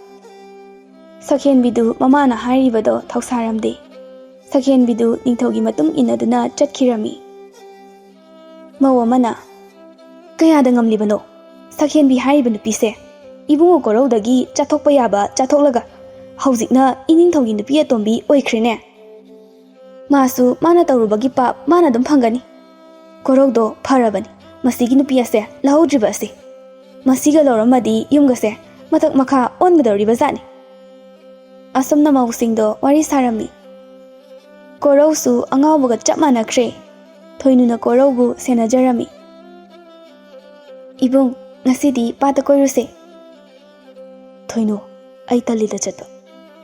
ꯁꯛꯍꯦꯟꯕꯤꯗꯨ ꯃꯃꯥꯅ ꯍꯥꯏꯔꯤꯕꯗꯣ ꯊꯧꯁꯥꯔꯝꯗꯦ꯫ ꯁꯛꯍꯦꯟꯕꯤꯗꯨ ꯅꯤꯡꯊꯧꯒꯤ ꯃꯇꯨꯡ ꯏꯟꯅꯗꯨꯅ ꯆꯠꯈꯤꯔꯝꯃꯤ꯫ ꯃꯧ ꯑꯃꯅ, ꯀꯌꯥꯗ ꯉꯝꯂꯤꯕꯅꯣ? ꯁꯛꯍꯦꯟꯕꯤ ꯍꯥꯏꯔꯤꯕ ꯅꯨꯄꯤꯁꯦ ꯏꯕꯨꯡꯉꯣ ꯀꯣꯔꯧꯗꯒꯤ ꯆꯥꯊꯣꯛꯄ ꯌꯥꯕ ꯆꯥꯊꯣꯛꯂꯒ ꯍꯧꯖꯤꯛꯅ ꯏꯅꯤꯡꯊꯧꯒꯤ ꯅꯨꯄꯤ ꯑꯇꯣꯝꯕꯤ ꯑꯣꯏꯈ꯭ꯔꯦꯅꯦ꯫ ꯃꯥꯁꯨ ꯃꯥꯅ ꯇꯧꯔꯨꯕꯒꯤ ꯄꯥꯞ ꯃꯥꯅ ꯑꯗꯨꯝ ꯐꯪꯒꯅꯤ꯫ ꯀꯣꯔꯧꯗꯣ ꯐꯔꯕꯅꯤ, ꯃꯁꯤꯒꯤ ꯅꯨꯄꯤ ꯑꯁꯦ ꯂꯧꯍꯧꯗ꯭ꯔꯤꯕ ꯑꯁꯤ꯫ ꯃꯁꯤꯒ ꯂꯧꯔꯝꯃꯗꯤ ꯌꯨꯝꯒꯁꯦ ꯃꯊꯛ ꯃꯈꯥ ꯑꯣꯟꯒꯗꯧꯔꯤꯕ ꯖꯥꯠꯅꯤ꯫ ꯑꯁꯨꯝꯅ ꯃꯧꯁꯤꯡꯗꯣ ꯋꯥꯔꯤ ꯁꯥꯔꯝꯃꯤ꯫ ꯀꯣꯔꯧꯁꯨ ꯑꯉꯥꯎꯕꯒ ꯆꯞ ꯃꯥꯟꯅꯈ꯭ꯔꯦ꯫ ꯊꯣꯏꯅꯨꯅ ꯀꯣꯔꯧꯕꯨ ꯁꯦꯟꯅꯖꯔꯝꯃꯤ꯫ "ꯏꯕꯨꯡ, ꯉꯁꯤꯗꯤ ꯄꯥꯠꯇ ꯀꯣꯏꯔꯨꯁꯦ꯫" "ꯊꯣꯏꯅꯨ, ꯑꯩ ꯇꯜꯂꯤꯗ ꯆꯠꯄ꯫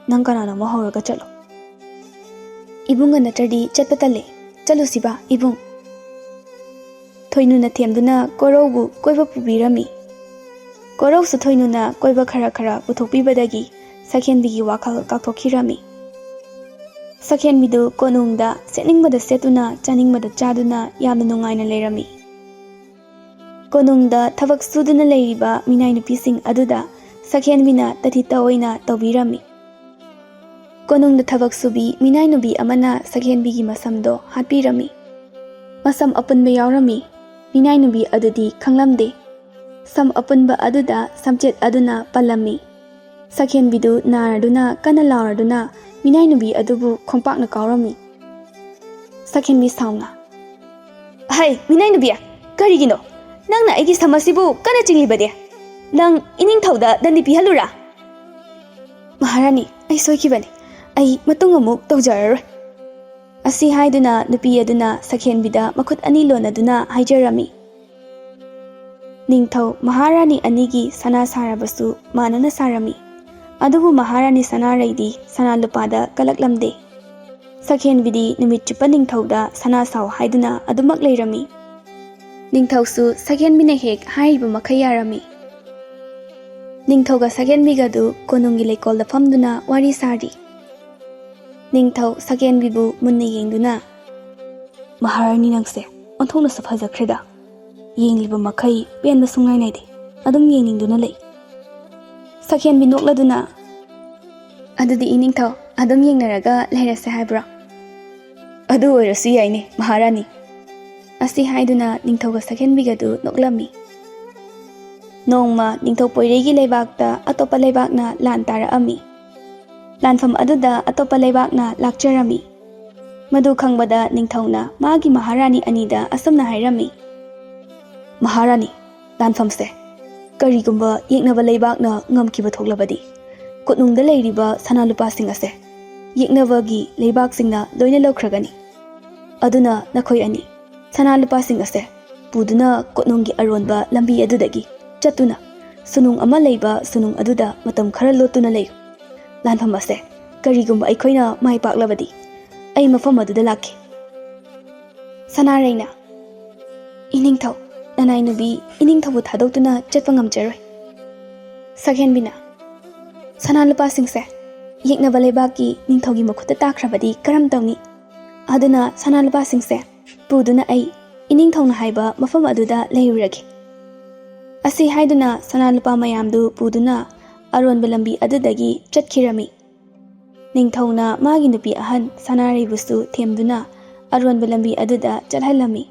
ꯅꯪ ꯀꯅꯥꯅꯣꯃ ꯍꯧꯔꯒ ꯆꯠꯂꯣ꯫" "ꯏꯕꯨꯡꯒ ꯅꯠꯇ꯭ꯔꯗꯤ ꯆꯠꯄ ꯇꯜꯂꯦ꯫ ꯆꯠꯂꯨꯁꯤꯕ, ꯏꯕꯨꯡ꯫" ꯊꯣꯏꯅꯨꯅ ꯊꯦꯝꯗꯨꯅ ꯀꯣꯔꯧꯕꯨ ꯀꯣꯏꯕ ꯄꯨꯕꯤꯔꯝꯃꯤ꯫ ꯀꯣꯔꯧꯁꯨ ꯊꯣꯏꯅꯨꯅ ꯀꯣꯏꯕ ꯈꯔ ꯈꯔ ꯄꯨꯊꯣꯛꯄꯤꯕꯗꯒꯤ ꯁꯛꯍꯦꯟꯕꯤꯒꯤ ꯋꯥꯈꯜ ꯀꯥꯎꯊꯣꯛꯈꯤꯔꯝꯃꯤ꯫ ꯁꯛꯍꯦꯟꯕꯤꯗꯨ ꯀꯣꯅꯨꯡꯗ ꯁꯦꯠꯅꯤꯡꯕꯗ ꯁꯦꯠꯇꯨꯅ ꯆꯥꯅꯤꯡꯕꯗ ꯆꯥꯗꯨꯅ ꯌꯥꯝꯅ ꯅꯨꯡꯉꯥꯏꯅ ꯂꯩꯔꯝꯃꯤ꯫ ꯀꯣꯅꯨꯡꯗ ꯊꯕꯛ ꯁꯨꯗꯨꯅ ꯂꯩꯔꯤꯕ ꯃꯤꯅꯥꯏ ꯅꯨꯄꯤꯁꯤꯡ ꯑꯗꯨꯗ ꯁꯛꯍꯦꯟꯕꯤꯅ ꯇꯊꯤꯇ ꯑꯣꯏꯅ ꯇꯧꯕꯤꯔꯝꯃꯤ꯫ ꯀꯣꯅꯨꯡꯗ ꯊꯕꯛ ꯁꯨꯕꯤ ꯃꯤꯅꯥꯏ ꯅꯨꯄꯤ ꯑꯃꯅ ꯁꯛꯍꯦꯟꯕꯤꯒꯤ ꯃꯁꯝꯗꯣ ꯍꯥꯠꯄꯤꯔꯝꯃꯤ꯫ ꯃꯁꯝ ꯑꯄꯨꯟꯕ ꯌꯥꯎꯔꯝꯃꯤ꯫ ꯃꯤꯅꯥꯏ ꯅꯨꯄꯤ ꯑꯗꯨꯗꯤ ꯈꯪꯂꯝꯗꯦ꯫ ꯁꯝ ꯑꯄꯨꯟꯕ ꯑꯗꯨꯗ ꯁꯝꯆꯦꯠ ꯑꯗꯨꯅ ꯄꯜꯂꯝꯃꯤ꯫ ꯁꯛꯍꯦꯟꯕꯤꯗꯨ ꯅꯥꯔꯗꯨꯅ ꯀꯟꯅ ꯂꯥꯎꯔꯗꯨꯅ ꯃꯤꯅꯥꯏ ꯅꯨꯄꯤ ꯑꯗꯨꯕꯨ ꯈꯣꯡꯄꯥꯛꯅ ꯀꯥꯎꯔꯝꯃꯤ꯫ ꯁꯛꯍꯦꯟꯕꯤ ꯁꯥꯎꯅ, "ꯍꯩ, ꯃꯤꯅꯥꯏ ꯅꯨꯄꯤ, ꯀꯔꯤꯒꯤꯅꯣ? ꯅꯪꯅ ꯑꯩꯒꯤ ꯁꯝ ꯑꯁꯤꯕꯨ ꯀꯟꯅ ꯆꯤꯡꯂꯤꯕꯗꯤ? ꯅꯪ ꯏꯅꯤꯡꯊꯧꯗ ꯗꯟꯗꯤ ꯄꯤꯍꯜꯂꯨꯔꯥ?" "ꯃꯍꯥꯔꯥꯅꯤ, ꯑꯩ ꯁꯣꯏꯈꯤꯕꯅꯤ꯫ ꯑꯩ ꯃꯇꯨꯡ ꯑꯃꯨꯛ ꯇꯧꯖꯔꯔꯣꯏ꯫" ꯑꯁꯤ ꯍꯥꯏꯗꯨꯅ ꯅꯨꯄꯤ ꯑꯗꯨꯅ ꯁꯛꯍꯦꯟꯕꯤꯗ ꯃꯈꯨꯠ ꯑꯅꯤ ꯂꯣꯟꯅꯗꯨꯅ ꯍꯥꯏꯖꯔꯝꯃꯤ꯫ ꯅꯤꯡꯊꯧ ꯃꯍꯥꯔꯥꯅꯤ ꯑꯅꯤꯒꯤ ꯁꯅꯥ ꯁꯥꯔꯕꯁꯨ ꯃꯥꯟꯅꯅ ꯁꯥꯔꯝꯃꯤ꯫ ꯑꯗꯨꯕꯨ ꯃꯍꯥꯔꯥꯅꯤ ꯁꯅꯥꯔꯩꯗꯤ ꯁꯅꯥ ꯂꯨꯄꯥꯗ ꯀꯜꯂꯛꯂꯝꯗꯦ꯫ ꯁꯛꯍꯦꯟꯕꯤꯗꯤ ꯅꯨꯃꯤꯠ ꯆꯨꯞꯄ ꯅꯤꯡꯊꯧꯗ ꯁꯅꯥ ꯁꯥꯎ ꯍꯥꯏꯗꯨꯅ ꯑꯗꯨꯃꯛ ꯂꯩꯔꯝꯃꯤ꯫ ꯅꯤꯡꯊꯧꯁꯨ ꯁꯛꯍꯦꯟꯕꯤꯅ ꯍꯦꯛ ꯍꯥꯏꯔꯤꯕ ꯃꯈꯩ ꯌꯥꯔꯝꯃꯤ꯫ ꯅꯤꯡꯊꯧꯒ ꯁꯛꯍꯦꯟꯕꯤꯒꯗꯨ ꯀꯣꯅꯨꯡꯒꯤ ꯂꯩꯀꯣꯜꯗ ꯐꯝꯗꯨꯅ ꯋꯥꯔꯤ ꯁꯥꯔꯤ꯫ ꯅꯤꯡꯊꯧ ꯁꯛꯍꯦꯟꯕꯤꯕꯨ ꯃꯨꯟꯅ ꯌꯦꯡꯗꯨꯅ, "ꯃꯍꯥꯔꯥꯅꯤ, ꯅꯪꯁꯦ ꯑꯣꯟꯊꯣꯛꯅꯁꯨ ꯐꯖꯈ꯭ꯔꯦꯗ꯫ ꯌꯦꯡꯂꯤꯕ ꯃꯈꯩ ꯄꯦꯟꯕ ꯁꯨꯡꯅꯥꯏ ꯅꯥꯏꯗꯦ꯫ ꯑꯗꯨꯝ ꯌꯦꯡꯅꯤꯡꯗꯨꯅ ꯂꯩ꯫" ꯁꯛꯍꯦꯟꯕꯤ ꯅꯣꯛꯂꯗꯨꯅ, "ꯑꯗꯨꯗꯤ ꯏꯅꯤꯡꯊꯧ, ꯑꯗꯨꯝ ꯌꯦꯡꯅꯔꯒ ꯂꯩꯔꯁꯦ ꯍꯥꯏꯕ꯭ꯔꯣ?" "ꯑꯗꯨ ꯑꯣꯏꯔꯁꯨ ꯌꯥꯏꯅꯦ, ꯃꯍꯥꯔꯥꯅꯤ꯫" ꯑꯁꯤ ꯍꯥꯏꯗꯨꯅ ꯅꯤꯡꯊꯧꯒ ꯁꯛꯍꯦꯟꯕꯤꯒꯗꯨ ꯅꯣꯛꯂꯝꯃꯤ꯫ ꯅꯣꯡꯃ ꯅꯤꯡꯊꯧ ꯄꯣꯏꯔꯩꯒꯤ ꯂꯩꯕꯥꯛꯇ ꯑꯇꯣꯞꯄ ꯂꯩꯕꯥꯛꯅ ꯂꯥꯟ ꯇꯥꯔꯛꯑꯝꯃꯤ꯫ ꯂꯥꯟꯐꯝ ꯑꯗꯨꯗ ꯑꯇꯣꯞꯄ ꯂꯩꯕꯥꯛꯅ ꯂꯥꯛꯆꯔꯝꯃꯤ꯫ ꯃꯗꯨ ꯈꯪꯕꯗ ꯅꯤꯡꯊꯧꯅ ꯃꯥꯒꯤ ꯃꯍꯥꯔꯥꯅꯤ ꯑꯅꯤꯗ ꯑꯁꯨꯝꯅ ꯍꯥꯏꯔꯝꯃꯤ, "ꯃꯍꯥꯔꯥꯅꯤ, ꯂꯥꯟꯐꯝꯁꯦ ꯀꯔꯤꯒꯨꯝꯕ ꯌꯦꯛꯅꯕ ꯂꯩꯕꯥꯛꯅ ꯉꯝꯈꯤꯕ ꯊꯣꯛꯂꯕꯗꯤ, ꯀꯣꯅꯨꯡꯗ ꯂꯩꯔꯤꯕ ꯁꯅꯥ ꯂꯨꯄꯥꯁꯤꯡ ꯑꯁꯦ ꯌꯦꯛꯅꯕꯒꯤ ꯂꯩꯕꯥꯛꯁꯤꯡꯅ ꯂꯣꯏꯅ ꯂꯧꯈ꯭ꯔꯒꯅꯤ꯫ ꯑꯗꯨꯅ ꯅꯈꯣꯏ ꯑꯅꯤ ꯁꯅꯥ ꯂꯨꯄꯥꯁꯤꯡ ꯑꯁꯦ ꯄꯨꯗꯨꯅ ꯀꯣꯅꯨꯡꯒꯤ ꯑꯔꯣꯟꯕ ꯂꯝꯕꯤ ꯑꯗꯨꯗꯒꯤ ꯆꯠꯇꯨꯅ ꯁꯨꯅꯨꯡ ꯑꯃ ꯂꯩꯕ ꯁꯨꯅꯨꯡ ꯑꯗꯨꯗ ꯃꯇꯝ ꯈꯔ ꯂꯣꯠꯇꯨꯅ ꯂꯩꯌꯨ꯫ ꯂꯥꯟꯐꯝ ꯑꯁꯦ ꯀꯔꯤꯒꯨꯝꯕ ꯑꯩꯈꯣꯏꯅ ꯃꯥꯏ ꯄꯥꯛꯂꯕꯗꯤ, ꯑꯩ ꯃꯐꯝ ꯑꯗꯨꯗ ꯂꯥꯛꯀꯦ꯫" ꯁꯅꯥꯔꯩꯅ, "ꯏꯅꯤꯡꯊꯧ, ꯅꯅꯥꯏ ꯅꯨꯄꯤ ꯏꯅꯤꯡꯊꯧꯕꯨ ꯊꯥꯗꯣꯛꯇꯨꯅ ꯆꯠꯄ ꯉꯝꯖꯔꯣꯏ꯫" ꯁꯛꯍꯦꯟꯕꯤꯅ, "ꯁꯅꯥ ꯂꯨꯄꯥꯁꯤꯡꯁꯦ ꯌꯦꯛꯅꯕ ꯂꯩꯕꯥꯛꯀꯤ ꯅꯤꯡꯊꯧꯒꯤ ꯃꯈꯨꯠꯇ ꯇꯥꯈ꯭ꯔꯕꯗꯤ ꯀꯔꯝ ꯇꯧꯅꯤ? ꯑꯗꯨꯅ ꯁꯅꯥ ꯂꯨꯄꯥꯁꯤꯡꯁꯦ ꯄꯨꯗꯨꯅ ꯑꯩ ꯏꯅꯤꯡꯊꯧꯅ ꯍꯥꯏꯕ ꯃꯐꯝ ꯑꯗꯨꯗ ꯂꯩꯔꯨꯔꯒꯦ꯫" ꯑꯁꯤ ꯍꯥꯏꯗꯨꯅ ꯁꯅꯥ ꯂꯨꯄꯥ ꯃꯌꯥꯝꯗꯨ ꯄꯨꯗꯨꯅ ꯑꯔꯣꯟꯕ ꯂꯝꯕꯤ ꯑꯗꯨꯗꯒꯤ ꯆꯠꯈꯤꯔꯝꯃꯤ꯫ ꯅꯤꯡꯊꯧꯅ ꯃꯥꯒꯤ ꯅꯨꯄꯤ ꯑꯍꯟ ꯁꯅꯥꯔꯩꯕꯨꯁꯨ ꯊꯦꯝꯗꯨꯅ ꯑꯔꯣꯟꯕ ꯂꯝꯕꯤ ꯑꯗꯨꯗ ꯆꯠꯍꯜꯂꯝꯃꯤ꯫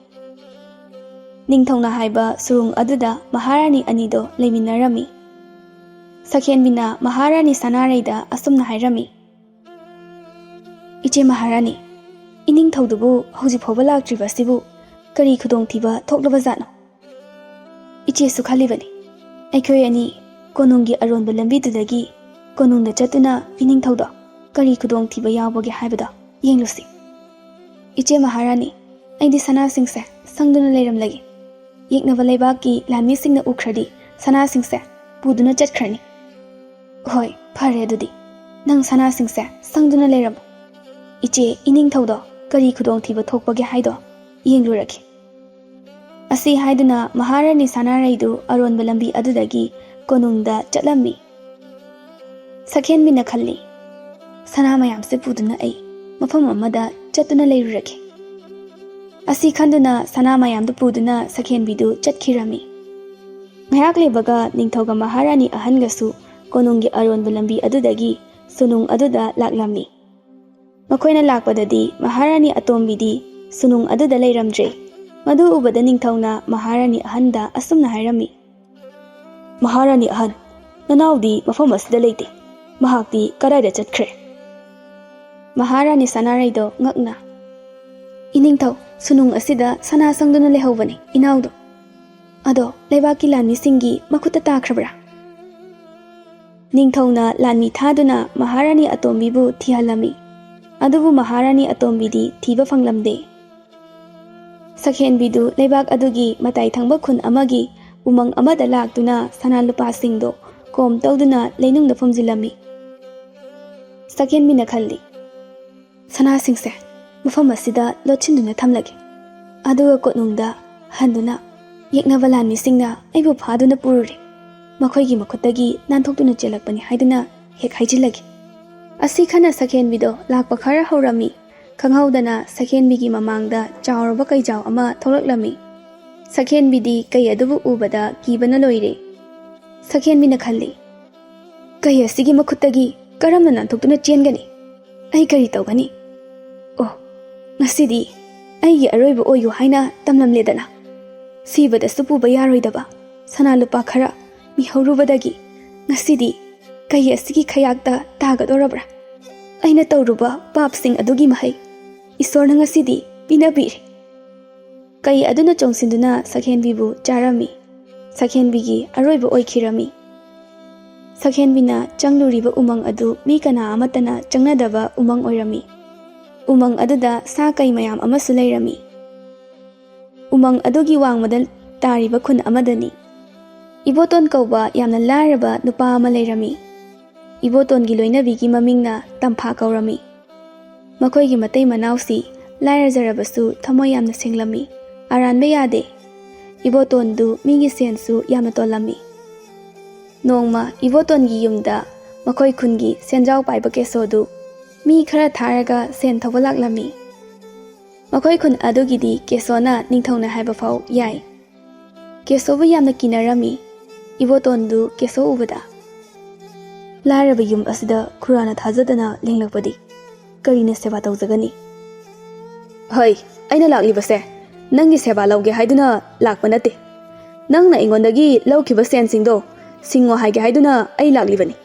ꯅꯤꯡꯊꯧꯅ ꯍꯥꯏꯕ ꯁꯨꯔꯨꯡ ꯑꯗꯨꯗ ꯃꯍꯥꯔꯥꯅꯤ ꯑꯅꯤꯗꯣ ꯂꯩꯃꯤꯟꯅꯔꯝꯃꯤ꯫ ꯁꯛꯍꯦꯟꯕꯤꯅ ꯃꯍꯥꯔꯥꯅꯤ ꯁꯅꯥꯔꯩꯗ ꯑꯁꯨꯝꯅ ꯍꯥꯏꯔꯝꯃꯤ, "ꯏꯆꯦ ꯃꯍꯥꯔꯥꯅꯤ, ꯏꯅꯤꯡꯊꯧꯗꯨꯕꯨ ꯍꯧꯖꯤꯛ ꯐꯥꯎꯕ ꯂꯥꯛꯇ꯭ꯔꯤꯕꯁꯤꯕꯨ ꯀꯔꯤ ꯈꯨꯗꯣꯡꯊꯤꯕ ꯊꯣꯛꯂꯕꯖꯥꯠꯅꯣ? ꯏꯆꯦꯁꯨ ꯈꯜꯂꯤꯕꯅꯤ, ꯑꯩꯈꯣꯏ ꯑꯅꯤ ꯀꯣꯅꯨꯡꯒꯤ ꯑꯔꯣꯟꯕ ꯂꯝꯕꯤꯗꯨꯗꯒꯤ ꯀꯣꯅꯨꯡꯗ ꯆꯠꯇꯨꯅ ꯏꯅꯤꯡꯊꯧꯗꯣ ꯀꯔꯤ ꯈꯨꯗꯣꯡꯊꯤꯕ ꯌꯥꯎꯕꯒꯦ ꯍꯥꯏꯕꯗꯣ ꯌꯦꯡꯂꯨꯁꯤ꯫ ꯏꯆꯦ ꯃꯍꯥꯔꯥꯅꯤ, ꯑꯩꯗꯤ ꯁꯅꯥꯁꯤꯡꯁꯦ ꯁꯪꯗꯨꯅ ꯂꯩꯔꯝꯂꯒꯦ꯫ ꯌꯦꯛꯅꯕ ꯂꯩꯕꯥꯛꯀꯤ ꯂꯥꯟꯃꯤꯁꯤꯡꯅ ꯎꯈ꯭ꯔꯗꯤ ꯁꯅꯥꯁꯤꯡꯁꯦ ꯄꯨꯗꯨꯅ ꯆꯠꯈ꯭ꯔꯅꯤ꯫" "ꯍꯣꯏ, ꯐꯔꯦ ꯑꯗꯨꯗꯤ꯫ ꯅꯪ ꯁꯅꯥꯁꯤꯡꯁꯦ ꯁꯪꯗꯨꯅ ꯂꯩꯔꯝꯃꯨ꯫ ꯏꯆꯦ ꯏꯅꯤꯡꯊꯧꯗꯣ ꯀꯔꯤ ꯈꯨꯗꯣꯡꯊꯤꯕ ꯊꯣꯛꯄꯒꯦ ꯍꯥꯏꯗꯣ ꯌꯦꯡꯂꯨꯔꯒꯦ꯫" ꯑꯁꯤ ꯍꯥꯏꯗꯨꯅ ꯃꯍꯥꯔꯥꯅꯤ ꯁꯅꯥꯔꯩꯗꯨ ꯑꯔꯣꯟꯕ ꯂꯝꯕꯤ ꯑꯗꯨꯗꯒꯤ ꯀꯣꯅꯨꯡꯗ ꯆꯠꯂꯝꯃꯤ꯫ ꯁꯛꯍꯦꯟꯕꯤꯅ ꯈꯜꯂꯤ, "ꯁꯅꯥ ꯃꯌꯥꯝꯁꯦ ꯄꯨꯗꯨꯅ ꯑꯩ ꯃꯐꯝ ꯑꯃꯗ ꯆꯠꯇꯨꯅ ꯂꯩꯔꯨꯔꯒꯦ꯫" ꯑꯁꯤ ꯈꯟꯗꯨꯅ ꯁꯅꯥ ꯃꯌꯥꯝꯗꯨ ꯄꯨꯗꯨꯅ ꯁꯛꯍꯦꯟꯕꯤꯗꯨ ꯆꯠꯈꯤꯔꯝꯃꯤ꯫ ꯉꯥꯏꯍꯥꯛ ꯂꯩꯕꯒ ꯅꯤꯡꯊꯧꯒ ꯃꯍꯥꯔꯥꯅꯤ ꯑꯍꯟꯒꯁꯨ ꯀꯣꯅꯨꯡꯒꯤ ꯑꯔꯣꯟꯕ ꯂꯝꯕꯤ ꯑꯗꯨꯗꯒꯤ ꯁꯨꯅꯨꯡ ꯑꯗꯨꯗ ꯂꯥꯛꯂꯝꯃꯤ꯫ ꯃꯈꯣꯏꯅ ꯂꯥꯛꯄꯗꯗꯤ ꯃꯍꯥꯔꯥꯅꯤ ꯑꯇꯣꯝꯕꯤꯗꯤ ꯁꯨꯅꯨꯡ ꯑꯗꯨꯗ ꯂꯩꯔꯝꯗ꯭ꯔꯦ꯫ ꯃꯗꯨ ꯎꯕꯗ ꯅꯤꯡꯊꯧꯅ ꯃꯍꯥꯔꯥꯅꯤ ꯑꯍꯟꯗ ꯑꯁꯨꯝꯅ ꯍꯥꯏꯔꯝꯃꯤ, "ꯃꯍꯥꯔꯥꯅꯤ ꯑꯍꯟ, ꯅꯅꯥꯎꯗꯤ ꯃꯐꯝ ꯑꯁꯤꯗ ꯂꯩꯇꯦ꯫ ꯃꯍꯥꯛꯇꯤ ꯀꯗꯥꯏꯗ ꯆꯠꯈ꯭ꯔꯦ?" ꯃꯍꯥꯔꯥꯅꯤ ꯁꯅꯥꯔꯩꯗꯣ ꯉꯛꯅ, "ꯏꯅꯤꯡꯊꯧ, ꯁꯨꯅꯨꯡ ꯑꯁꯤꯗ ꯁꯅꯥ ꯁꯪꯗꯨꯅ ꯂꯩꯍꯧꯕꯅꯤ ꯏꯅꯥꯎꯗꯣ꯫ ꯑꯗꯣ ꯂꯩꯕꯥꯛꯀꯤ ꯂꯥꯟꯃꯤꯁꯤꯡꯒꯤ ꯃꯈꯨꯠꯇ ꯇꯥꯈ꯭ꯔꯕ꯭ꯔꯥ?" ꯅꯤꯡꯊꯧꯅ ꯂꯥꯟꯃꯤ ꯊꯥꯗꯨꯅ ꯃꯍꯥꯔꯥꯅꯤ ꯑꯇꯣꯝꯕꯤꯕꯨ ꯊꯤꯍꯜꯂꯝꯃꯤ꯫ ꯑꯗꯨꯕꯨ ꯃꯍꯥꯔꯥꯅꯤ ꯑꯇꯣꯝꯕꯤꯗꯤ ꯊꯤꯕ ꯐꯪꯂꯝꯗꯦ꯫ ꯁꯛꯍꯦꯟꯕꯤꯗꯨ ꯂꯩꯕꯥꯛ ꯑꯗꯨꯒꯤ ꯃꯇꯥꯏ ꯊꯪꯕ ꯈꯨꯟ ꯑꯃꯒꯤ ꯎꯃꯪ ꯑꯃꯗ ꯂꯥꯛꯇꯨꯅ ꯁꯅꯥ ꯂꯨꯄꯥꯁꯤꯡꯗꯣ ꯀꯣꯝ ꯇꯧꯗꯨꯅ ꯂꯩꯅꯨꯡꯗ ꯐꯨꯝꯖꯤꯜꯂꯝꯃꯤ꯫ ꯁꯛꯍꯦꯟꯕꯤꯅ ꯈꯜꯂꯤ, "ꯁꯅꯥꯁꯤꯡꯁꯦ ꯃꯐꯝ ꯑꯁꯤꯗ ꯂꯣꯠꯁꯤꯟꯗꯨꯅ ꯊꯝꯂꯒꯦ꯫ ꯑꯗꯨꯒ ꯀꯣꯅꯨꯡꯗ ꯍꯟꯗꯨꯅ ꯌꯦꯛꯅꯕ ꯂꯥꯟꯃꯤꯁꯤꯡꯅ ꯑꯩꯕꯨ ꯐꯥꯗꯨꯅ ꯄꯨꯔꯨꯔꯦ꯫ ꯃꯈꯣꯏꯒꯤ ꯃꯈꯨꯠꯇꯒꯤ ꯅꯥꯟꯊꯣꯛꯇꯨꯅ ꯆꯦꯜꯂꯛꯄꯅꯤ ꯍꯥꯏꯗꯨꯅ ꯍꯦꯛ ꯍꯥꯏꯖꯤꯜꯂꯒꯦ"꯫ ꯑꯁꯤ ꯈꯟꯅ ꯁꯛꯍꯦꯟꯕꯤꯗꯣ ꯂꯥꯛꯄ ꯈꯔ ꯍꯧꯔꯝꯃꯤ꯫ ꯈꯪꯍꯧꯗꯅ ꯁꯛꯍꯦꯟꯕꯤꯒꯤ ꯃꯃꯥꯡꯗ ꯆꯥꯎꯔꯕ ꯀꯩꯖꯥꯎ ꯑꯃ ꯊꯣꯛꯂꯛꯂꯝꯃꯤ꯫ ꯁꯛꯍꯦꯟꯕꯤꯗꯤ ꯀꯩ ꯑꯗꯨꯕꯨ ꯎꯕꯗ ꯀꯤꯕꯅ ꯂꯣꯏꯔꯦ꯫ ꯁꯛꯍꯦꯟꯕꯤꯅ ꯈꯜꯂꯤ, "ꯀꯩ ꯑꯁꯤꯒꯤ ꯃꯈꯨꯠꯇꯒꯤ ꯀꯔꯝꯅ ꯅꯥꯟꯊꯣꯛꯇꯨꯅ ꯆꯦꯟꯒꯅꯤ? ꯑꯩ ꯀꯔꯤ ꯇꯧꯒꯅꯤ? ꯑꯣ, ꯉꯁꯤꯗꯤ ꯑꯩꯒꯤ ꯑꯔꯣꯏꯕ ꯑꯣꯏꯌꯨ ꯍꯥꯏꯅ ꯇꯝꯂꯝꯂꯦꯗꯅ꯫ ꯁꯤꯕꯗꯁꯨ ꯄꯨꯕ ꯌꯥꯔꯣꯏꯗꯕ ꯁꯅꯥ ꯂꯨꯄꯥ ꯈꯔ ꯃꯤꯍꯧꯔꯨꯕꯗꯒꯤ ꯉꯁꯤꯗꯤ ꯀꯩ ꯑꯁꯤꯒꯤ ꯈꯌꯥꯛꯇ ꯇꯥꯒꯗꯧꯔꯕ꯭ꯔꯥ? ꯑꯩꯅ ꯇꯧꯔꯨꯕ ꯄꯥꯞꯁꯤꯡ ꯑꯗꯨꯒꯤ ꯃꯍꯩ ꯏꯁꯣꯔꯅ ꯉꯁꯤꯗꯤ ꯄꯤꯅꯕꯤꯔꯦ"꯫ ꯀꯩ ꯑꯗꯨꯅ ꯆꯣꯡꯁꯤꯟꯗꯨꯅ ꯁꯛꯍꯦꯟꯕꯤꯕꯨ ꯆꯥꯔꯝꯃꯤ꯫ ꯁꯛꯍꯦꯟꯕꯤꯒꯤ ꯑꯔꯣꯏꯕ ꯑꯣꯏꯈꯤꯔꯝꯃꯤ꯫ ꯁꯛꯍꯦꯟꯕꯤꯅ ꯆꯪꯂꯨꯔꯤꯕ ꯎꯃꯪ ꯑꯗꯨ ꯃꯤ ꯀꯅꯥ ꯑꯃꯠꯇꯅ ꯆꯪꯅꯗꯕ ꯎꯃꯪ ꯑꯣꯏꯔꯝꯃꯤ꯫ ꯎꯃꯪ ꯑꯗꯨꯗ ꯁꯥ ꯀꯩ ꯃꯌꯥꯝ ꯑꯃꯁꯨ ꯂꯩꯔꯝꯃꯤ꯫ ꯎꯃꯪ ꯑꯗꯨꯒꯤ ꯋꯥꯡꯃꯗ ꯇꯥꯔꯤꯕ ꯈꯨꯟ ꯑꯃꯗꯅꯤ꯫ ꯏꯕꯣꯇꯣꯟ ꯀꯧꯕ ꯌꯥꯝꯅ ꯂꯥꯏꯔꯕ ꯅꯨꯄꯥ ꯑꯃ ꯂꯩꯔꯝꯃꯤ꯫ ꯏꯕꯣꯇꯣꯟꯒꯤ ꯂꯣꯏꯅꯕꯤꯒꯤ ꯃꯃꯤꯡꯅ ꯇꯝꯐꯥ ꯀꯧꯔꯝꯃꯤ꯫ ꯃꯈꯣꯏꯒꯤ ꯃꯇꯩ ꯃꯅꯥꯎꯁꯤ ꯂꯥꯏꯔꯖꯔꯕꯁꯨ ꯊꯃꯣꯏ ꯌꯥꯝꯅ ꯁꯦꯡꯂꯝꯃꯤ, ꯑꯔꯥꯟꯕ ꯌꯥꯗꯦ꯫ ꯏꯕꯣꯇꯣꯟꯗꯨ ꯃꯤꯒꯤ ꯁꯦꯟꯁꯨ ꯌꯥꯝꯅ ꯇꯣꯜꯂꯝꯃꯤ꯫ ꯅꯣꯡꯃ ꯏꯕꯣꯇꯣꯟꯒꯤ ꯌꯨꯝꯗ ꯃꯈꯣꯏ ꯈꯨꯟꯒꯤ ꯁꯦꯟꯖꯥꯎ ꯄꯥꯏꯕ ꯀꯦꯁꯣꯗꯨ ꯃꯤ ꯈꯔ ꯊꯥꯔꯒ ꯁꯦꯟ ꯊꯧꯕ ꯂꯥꯛꯂꯝꯃꯤ꯫ ꯃꯈꯣꯏ ꯈꯨꯟ ꯑꯗꯨꯒꯤꯗꯤ ꯀꯦꯁꯣꯅ ꯅꯤꯡꯊꯧꯅ ꯍꯥꯏꯕ ꯐꯥꯎ ꯌꯥꯏ꯫ ꯀꯦꯁꯣꯕꯨ ꯌꯥꯝꯅ ꯀꯤꯅꯔꯝꯃꯤ꯫ ꯏꯕꯣꯇꯣꯟꯗꯨ ꯀꯦꯁꯣ ꯎꯕꯗ, "ꯂꯥꯏꯔꯕ ꯌꯨꯝ ꯑꯁꯤꯗ ꯈꯨꯔꯥꯅ ꯊꯥꯖꯗꯅ ꯂꯦꯡꯂꯛꯄꯗꯤ ꯀꯔꯤꯅ ꯁꯦꯕꯥ ꯇꯧꯖꯒꯅꯤ?" "ꯍꯩ, ꯑꯩꯅ ꯂꯥꯛꯂꯤꯕꯁꯦ "ꯅꯪꯒꯤ ꯁꯦꯕꯥ ꯂꯧꯒꯦ ꯍꯥꯏꯗꯨꯅ ꯂꯥꯛꯄ ꯅꯠꯇꯦ꯫ ꯅꯪꯅ ꯑꯩꯉꯣꯟꯗꯒꯤ ꯂꯧꯈꯤꯕ ꯁꯦꯟꯁꯤꯡꯗꯣ ꯁꯤꯡꯉꯣ ꯍꯥꯏꯒꯦ ꯍꯥꯏꯗꯨꯅ ꯑꯩ ꯂꯥꯛꯂꯤꯕꯅꯤ꯫"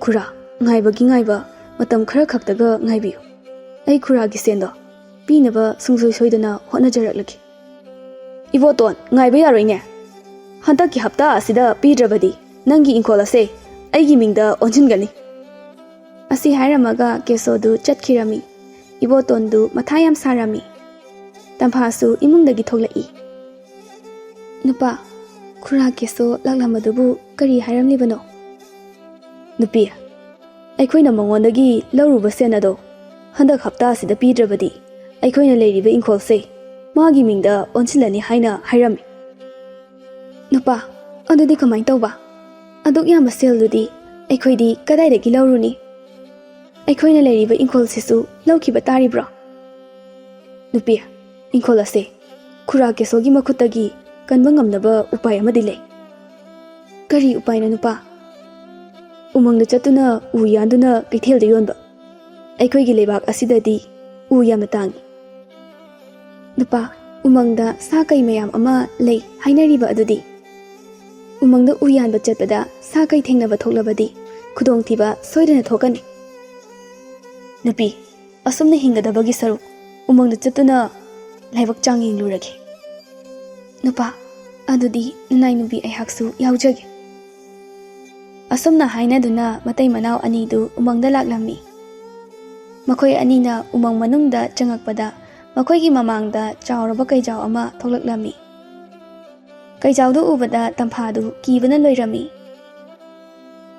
"ꯈꯨꯔꯥ, ꯉꯥꯏꯕꯒꯤ ꯉꯥꯏꯕ, ꯃꯇꯝ ꯈꯔ ꯈꯛꯇꯒ ꯉꯥꯏꯕꯤꯌꯨ꯫ ꯑꯩ ꯈꯨꯔꯥꯒꯤ ꯁꯦꯟꯗꯣ ꯄꯤꯅꯕ ꯁꯨꯡꯁꯣꯏ ꯁꯣꯏꯗꯅ ꯍꯣꯠꯅꯖꯔꯛꯂꯒꯦ꯫" "ꯏꯕꯣꯇꯣꯟ, ꯉꯥꯏꯕ ꯌꯥꯔꯣꯏꯅꯦ꯫ ꯍꯟꯗꯛꯀꯤ ꯍꯞꯇꯥ ꯑꯁꯤꯗ ꯄꯤꯗ꯭ꯔꯕꯗꯤ ꯅꯪꯒꯤ ꯏꯪꯈꯣꯜ ꯑꯁꯦ ꯑꯩꯒꯤ ꯃꯤꯡꯗ ꯑꯣꯟꯁꯤꯟꯒꯅꯤ꯫" ꯑꯁꯤ ꯍꯥꯏꯔꯝꯃꯒ ꯀꯦꯁꯣꯗꯨ ꯆꯠꯈꯤꯔꯝꯃꯤ꯫ ꯏꯕꯣꯇꯣꯟꯗꯨ ꯃꯊꯥ ꯌꯥꯝ ꯁꯥꯔꯝꯃꯤ꯫ ꯇꯝꯐꯥꯁꯨ ꯏꯃꯨꯡꯗꯒꯤ ꯊꯣꯛꯂꯛꯏ꯫ "ꯅꯨꯄꯥ, ꯈꯨꯔꯥ ꯀꯦꯁꯣ ꯂꯥꯛꯂꯝꯕꯗꯨꯕꯨ ꯀꯔꯤ ꯍꯥꯏꯔꯝꯂꯤꯕꯅꯣ?" "ꯅꯨꯄꯤ, ꯑꯩꯈꯣꯏꯅ ꯃꯉꯣꯟꯗꯒꯤ ꯂꯧꯔꯨꯕ ꯁꯦꯟ ꯑꯗꯣ ꯍꯟꯗꯛ ꯍꯞꯇꯥ ꯑꯁꯤꯗ ꯄꯤꯗ꯭ꯔꯕꯗꯤ ꯑꯩꯈꯣꯏꯅ ꯂꯩꯔꯤꯕ ꯏꯪꯈꯣꯜꯁꯦ ꯃꯥꯒꯤ ꯃꯤꯡꯗ ꯑꯣꯟꯁꯤꯜꯂꯅꯤ ꯍꯥꯏꯅ ꯍꯥꯏꯔꯝꯃꯤ꯫" "ꯅꯨꯄꯥ, ꯑꯗꯨꯗꯤ ꯀꯃꯥꯏ ꯇꯧꯕ? ꯑꯗꯨꯛ ꯌꯥꯝꯕ ꯁꯦꯜꯗꯨꯗꯤ ꯑꯩꯈꯣꯏꯗꯤ ꯀꯗꯥꯏꯗꯒꯤ ꯂꯧꯔꯨꯅꯤ? ꯑꯩꯈꯣꯏꯅ ꯂꯩꯔꯤꯕ ꯏꯪꯈꯣꯜꯁꯤꯁꯨ ꯂꯧꯈꯤꯕ ꯇꯥꯔꯤꯕ꯭ꯔꯣ?" "ꯅꯨꯄꯤ, ꯏꯪꯈꯣꯜ ꯑꯁꯦ ꯈꯨꯔꯥ ꯀꯦꯁꯣꯒꯤ ꯃꯈꯨꯠꯇꯒꯤ ꯀꯟꯕ ꯉꯝꯅꯕ ꯎꯄꯥꯏ ꯑꯃꯗꯤ ꯂꯩ꯫" "ꯀꯔꯤ ꯎꯄꯥꯏꯅꯣ ꯅꯨꯄꯥ?" "ꯎꯃꯪꯗ ꯆꯠꯇꯨꯅ ꯎ ꯌꯥꯟꯗꯨꯅ ꯀꯩꯊꯦꯜꯗ ꯌꯣꯟꯕ꯫ ꯑꯩꯈꯣꯏꯒꯤ ꯂꯩꯕꯥꯛ ꯑꯁꯤꯗꯗꯤ ꯎ ꯌꯥꯝꯅ ꯇꯥꯡꯏ꯫" "ꯅꯨꯄꯥ, ꯎꯃꯪꯗ ꯁꯥ ꯀꯩ ꯃꯌꯥꯝ ꯑꯃ ꯂꯩ ꯍꯥꯏꯅꯔꯤꯕ ꯑꯗꯨꯗꯤ? ꯎꯃꯪꯗ ꯎ ꯌꯥꯟꯕ ꯆꯠꯄꯗ ꯁꯥ ꯀꯩ ꯊꯦꯡꯅꯕ ꯊꯣꯛꯂꯕꯗꯤ ꯈꯨꯗꯣꯡꯊꯤꯕ ꯁꯣꯏꯗꯅ ꯊꯣꯛꯀꯅꯤ꯫" "ꯅꯨꯄꯤ, ꯑꯁꯨꯝꯅ ꯍꯤꯡꯒꯗꯕꯒꯤ ꯁꯔꯨꯛ ꯎꯃꯪꯗ ꯆꯠꯇꯨꯅ ꯂꯥꯏꯕꯛ ꯆꯥꯡ ꯌꯦꯡꯂꯨꯔꯒꯦ꯫" "ꯅꯨꯄꯥ, ꯑꯗꯨꯗꯤ ꯅꯅꯥꯏ ꯅꯨꯄꯤ ꯑꯩꯍꯥꯛꯁꯨ ꯌꯥꯎꯖꯒꯦ꯫" ꯑꯁꯨꯝꯅ ꯍꯥꯏꯅꯗꯨꯅ ꯃꯇꯩ ꯃꯅꯥꯎ ꯑꯅꯤꯗꯨ ꯎꯃꯪꯗ ꯂꯥꯛꯂꯝꯃꯤ꯫ ꯃꯈꯣꯏ ꯑꯅꯤꯅ ꯎꯃꯪ ꯃꯅꯨꯡꯗ ꯆꯪꯉꯛꯄꯗ ꯃꯈꯣꯏꯒꯤ ꯃꯃꯥꯡꯗ ꯆꯥꯎꯔꯕ ꯀꯩꯖꯥꯎ ꯑꯃ ꯊꯣꯛꯂꯛꯂꯝꯃꯤ꯫ ꯀꯩꯖꯥꯎꯗꯨ ꯎꯕꯗ ꯇꯝꯐꯥꯗꯨ ꯀꯤꯕꯅ ꯂꯣꯏꯔꯝꯃꯤ꯫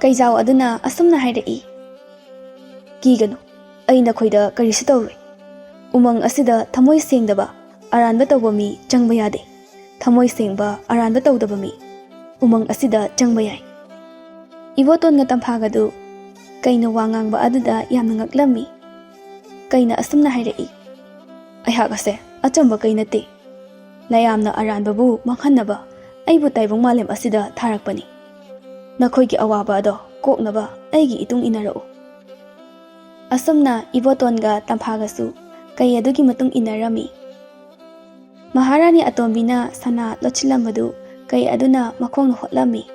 ꯀꯩꯖꯥꯎ ꯑꯗꯨꯅ ꯑꯁꯨꯝꯅ ꯍꯥꯏꯔꯛꯏ, "ꯀꯤꯒꯅꯨ, ꯑꯩ ꯅꯈꯣꯏꯗ ꯀꯔꯤꯁꯨ ꯇꯧꯔꯣꯏ꯫ ꯎꯃꯪ ꯑꯁꯤꯗ ꯊꯃꯣꯏ ꯁꯦꯡꯗꯕ, ꯑꯔꯥꯟꯕ ꯇꯧꯕ ꯃꯤ ꯆꯪꯕ ꯌꯥꯗꯦ꯫ ꯊꯃꯣꯏ ꯁꯦꯡꯕ, ꯑꯔꯥꯟꯕ ꯇꯧꯗꯕ ꯃꯤ ꯎꯃꯪ ꯑꯁꯤꯗ ꯆꯪꯕ ꯌꯥꯏ꯫" ꯏꯕꯣꯇꯣꯟꯒ ꯇꯝꯐꯥꯒꯗꯨ ꯀꯩꯅ ꯋꯥ ꯉꯥꯡꯕ ꯑꯗꯨꯗ ꯌꯥꯝꯅ ꯉꯛꯂꯝꯃꯤ꯫ ꯀꯩꯅ ꯑꯁꯨꯝꯅ ꯍꯥꯏꯔꯛꯏ, "ꯑꯩꯍꯥꯛ ꯑꯁꯦ ꯑꯆꯝꯕ ꯀꯩ ꯅꯠꯇꯦ꯫ ꯅꯌꯥꯝꯅ ꯑꯔꯥꯟꯕꯕꯨ ꯃꯥꯡꯍꯟꯅꯕ ꯑꯩꯕꯨ ꯇꯥꯏꯕꯪ ꯃꯥꯂꯦꯝ ꯑꯁꯤꯗ ꯊꯥꯔꯛꯄꯅꯤ꯫ ꯅꯈꯣꯏꯒꯤ ꯑꯋꯥꯕ ꯑꯗꯣ ꯀꯣꯛꯅꯕ ꯑꯩꯒꯤ ꯏꯇꯨꯡ ꯏꯟꯅꯔꯛꯎ꯫" ꯑꯁꯨꯝꯅ ꯏꯕꯣꯇꯣꯟꯒ ꯇꯝꯐꯥꯒꯁꯨ ꯀꯩ ꯑꯗꯨꯒꯤ ꯃꯇꯨꯡ ꯏꯟꯅꯔꯝꯃꯤ꯫ ꯃꯍꯥꯔꯥꯅꯤ ꯑꯇꯣꯝꯕꯤꯅ ꯁꯅꯥ ꯂꯣꯠꯁꯤꯜꯂꯝꯕꯗꯨ ꯀꯩ ꯑꯗꯨꯅ ꯃꯈꯣꯡꯅ ꯍꯣꯠꯂꯝꯃꯤ꯫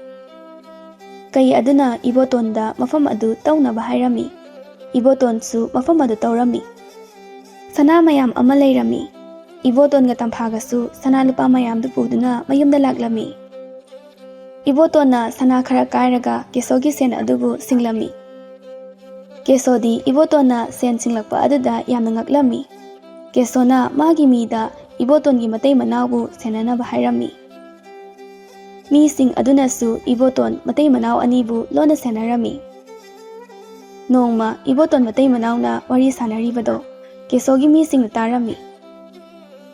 ꯀꯩ ꯑꯗꯨꯅ ꯏꯕꯣꯇꯣꯟꯗ ꯃꯐꯝ ꯑꯗꯨ ꯇꯧꯅꯕ ꯍꯥꯏꯔꯝꯃꯤ꯫ ꯏꯕꯣꯇꯣꯟꯁꯨ ꯃꯐꯝ ꯑꯗꯨ ꯇꯧꯔꯝꯃꯤ꯫ ꯁꯅꯥ ꯃꯌꯥꯝ ꯑꯃ ꯂꯩꯔꯝꯃꯤ꯫ ꯏꯕꯣꯇꯣꯟꯒ ꯇꯝꯐꯥꯒꯁꯨ ꯁꯅꯥ ꯂꯨꯄꯥ ꯃꯌꯥꯝꯗꯨ ꯄꯨꯗꯨꯅ ꯃꯌꯨꯝꯗ ꯂꯥꯛꯂꯝꯃꯤ꯫ ꯏꯕꯣꯇꯣꯟꯅ ꯁꯅꯥ ꯈꯔ ꯀꯥꯏꯔꯒ ꯀꯦꯁꯣꯒꯤ ꯁꯦꯟ ꯑꯗꯨꯕꯨ ꯁꯤꯡꯂꯝꯃꯤ꯫ ꯀꯦꯁꯣꯗꯤ ꯏꯕꯣꯇꯣꯟꯅ ꯁꯦꯟ ꯁꯤꯡꯂꯛꯄ ꯑꯗꯨꯗ ꯌꯥꯝꯅ ꯉꯛꯂꯝꯃꯤ꯫ ꯀꯦꯁꯣꯅ ꯃꯥꯒꯤ ꯃꯤꯗ ꯏꯕꯣꯇꯣꯟꯒꯤ ꯃꯇꯩ ꯃꯅꯥꯎꯕꯨ ꯁꯦꯟꯅꯅꯕ ꯍꯥꯏꯔꯝꯃꯤ꯫ ꯃꯤꯁꯤꯡ ꯑꯗꯨꯅꯁꯨ ꯏꯕꯣꯇꯣꯟ ꯃꯇꯩ ꯃꯅꯥꯎ ꯑꯅꯤꯕꯨ ꯂꯣꯟꯅ ꯁꯦꯟꯅꯔꯝꯃꯤ꯫ ꯅꯣꯡꯃ ꯏꯕꯣꯇꯣꯟ ꯃꯇꯩ ꯃꯅꯥꯎꯅ ꯋꯥꯔꯤ ꯁꯥꯟꯅꯔꯤꯕꯗꯣ ꯀꯦꯁꯣꯒꯤ ꯃꯤꯁꯤꯡꯅ ꯇꯥꯔꯝꯃꯤ꯫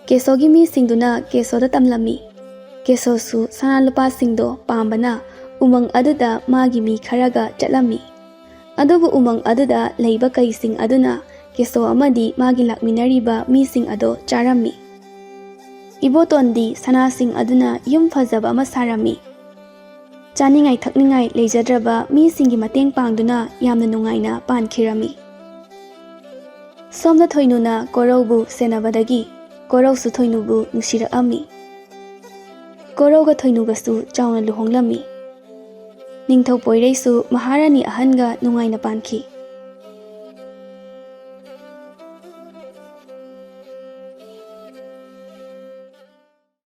ꯀꯦꯁꯣꯒꯤ ꯃꯤꯁꯤꯡꯗꯨꯅ ꯀꯦꯁꯣꯗ ꯇꯝꯂꯝꯃꯤ꯫ ꯀꯦꯁꯣꯁꯨ ꯁꯅꯥ ꯂꯨꯄꯥꯁꯤꯡꯗꯣ ꯄꯥꯝꯕꯅ ꯎꯃꯪ ꯑꯗꯨꯗ ꯃꯥꯒꯤ ꯃꯤ ꯈꯔꯒ ꯆꯠꯂꯝꯃꯤ꯫ ꯑꯗꯨꯕꯨ ꯎꯃꯪ ꯑꯗꯨꯗ ꯂꯩꯕ ꯀꯩꯁꯤꯡ ꯑꯗꯨꯅ ꯀꯦꯁꯣ ꯑꯃꯗꯤ ꯃꯥꯒꯤ ꯂꯥꯛꯃꯤꯟꯅꯔꯤꯕ ꯃꯤꯁꯤꯡ ꯑꯗꯣ ꯆꯥꯔꯝꯃꯤ꯫ ꯏꯕꯣꯇꯣꯟꯗꯤ ꯁꯅꯥꯁꯤꯡ ꯑꯗꯨꯅ ꯌꯨꯝ ꯐꯖꯕ ꯑꯃ ꯁꯥꯔꯝꯃꯤ꯫ ꯆꯥꯅꯤꯡꯉꯥꯏ ꯊꯛꯅꯤꯡꯉꯥꯏ ꯂꯩꯖꯗ꯭ꯔꯕ ꯃꯤꯁꯤꯡꯒꯤ ꯃꯇꯦꯡ ꯄꯥꯡꯗꯨꯅ ꯌꯥꯝꯅ ꯅꯨꯡꯉꯥꯏꯅ ꯄꯥꯟꯈꯤꯔꯝꯃꯤ꯫ ꯁꯣꯝꯗ ꯊꯣꯏꯅꯨꯅ ꯀꯣꯔꯧꯕꯨ ꯁꯦꯟꯅꯕꯗꯒꯤ ꯀꯣꯔꯧꯁꯨ ꯊꯣꯏꯅꯨꯕꯨ ꯅꯨꯡꯁꯤꯔꯛꯑꯝꯃꯤ꯫ ꯀꯣꯔꯧꯒ ꯊꯣꯏꯅꯨꯒꯁꯨ ꯆꯥꯎꯅ ꯂꯨꯍꯣꯡꯂꯝꯃꯤ꯫ ꯅꯤꯡꯊꯧ ꯄꯣꯏꯔꯩꯁꯨ ꯃꯍꯥꯔꯥꯅꯤ ꯑꯍꯟꯒ ꯅꯨꯡꯉꯥꯏꯅ ꯄꯥꯟꯈꯤ꯫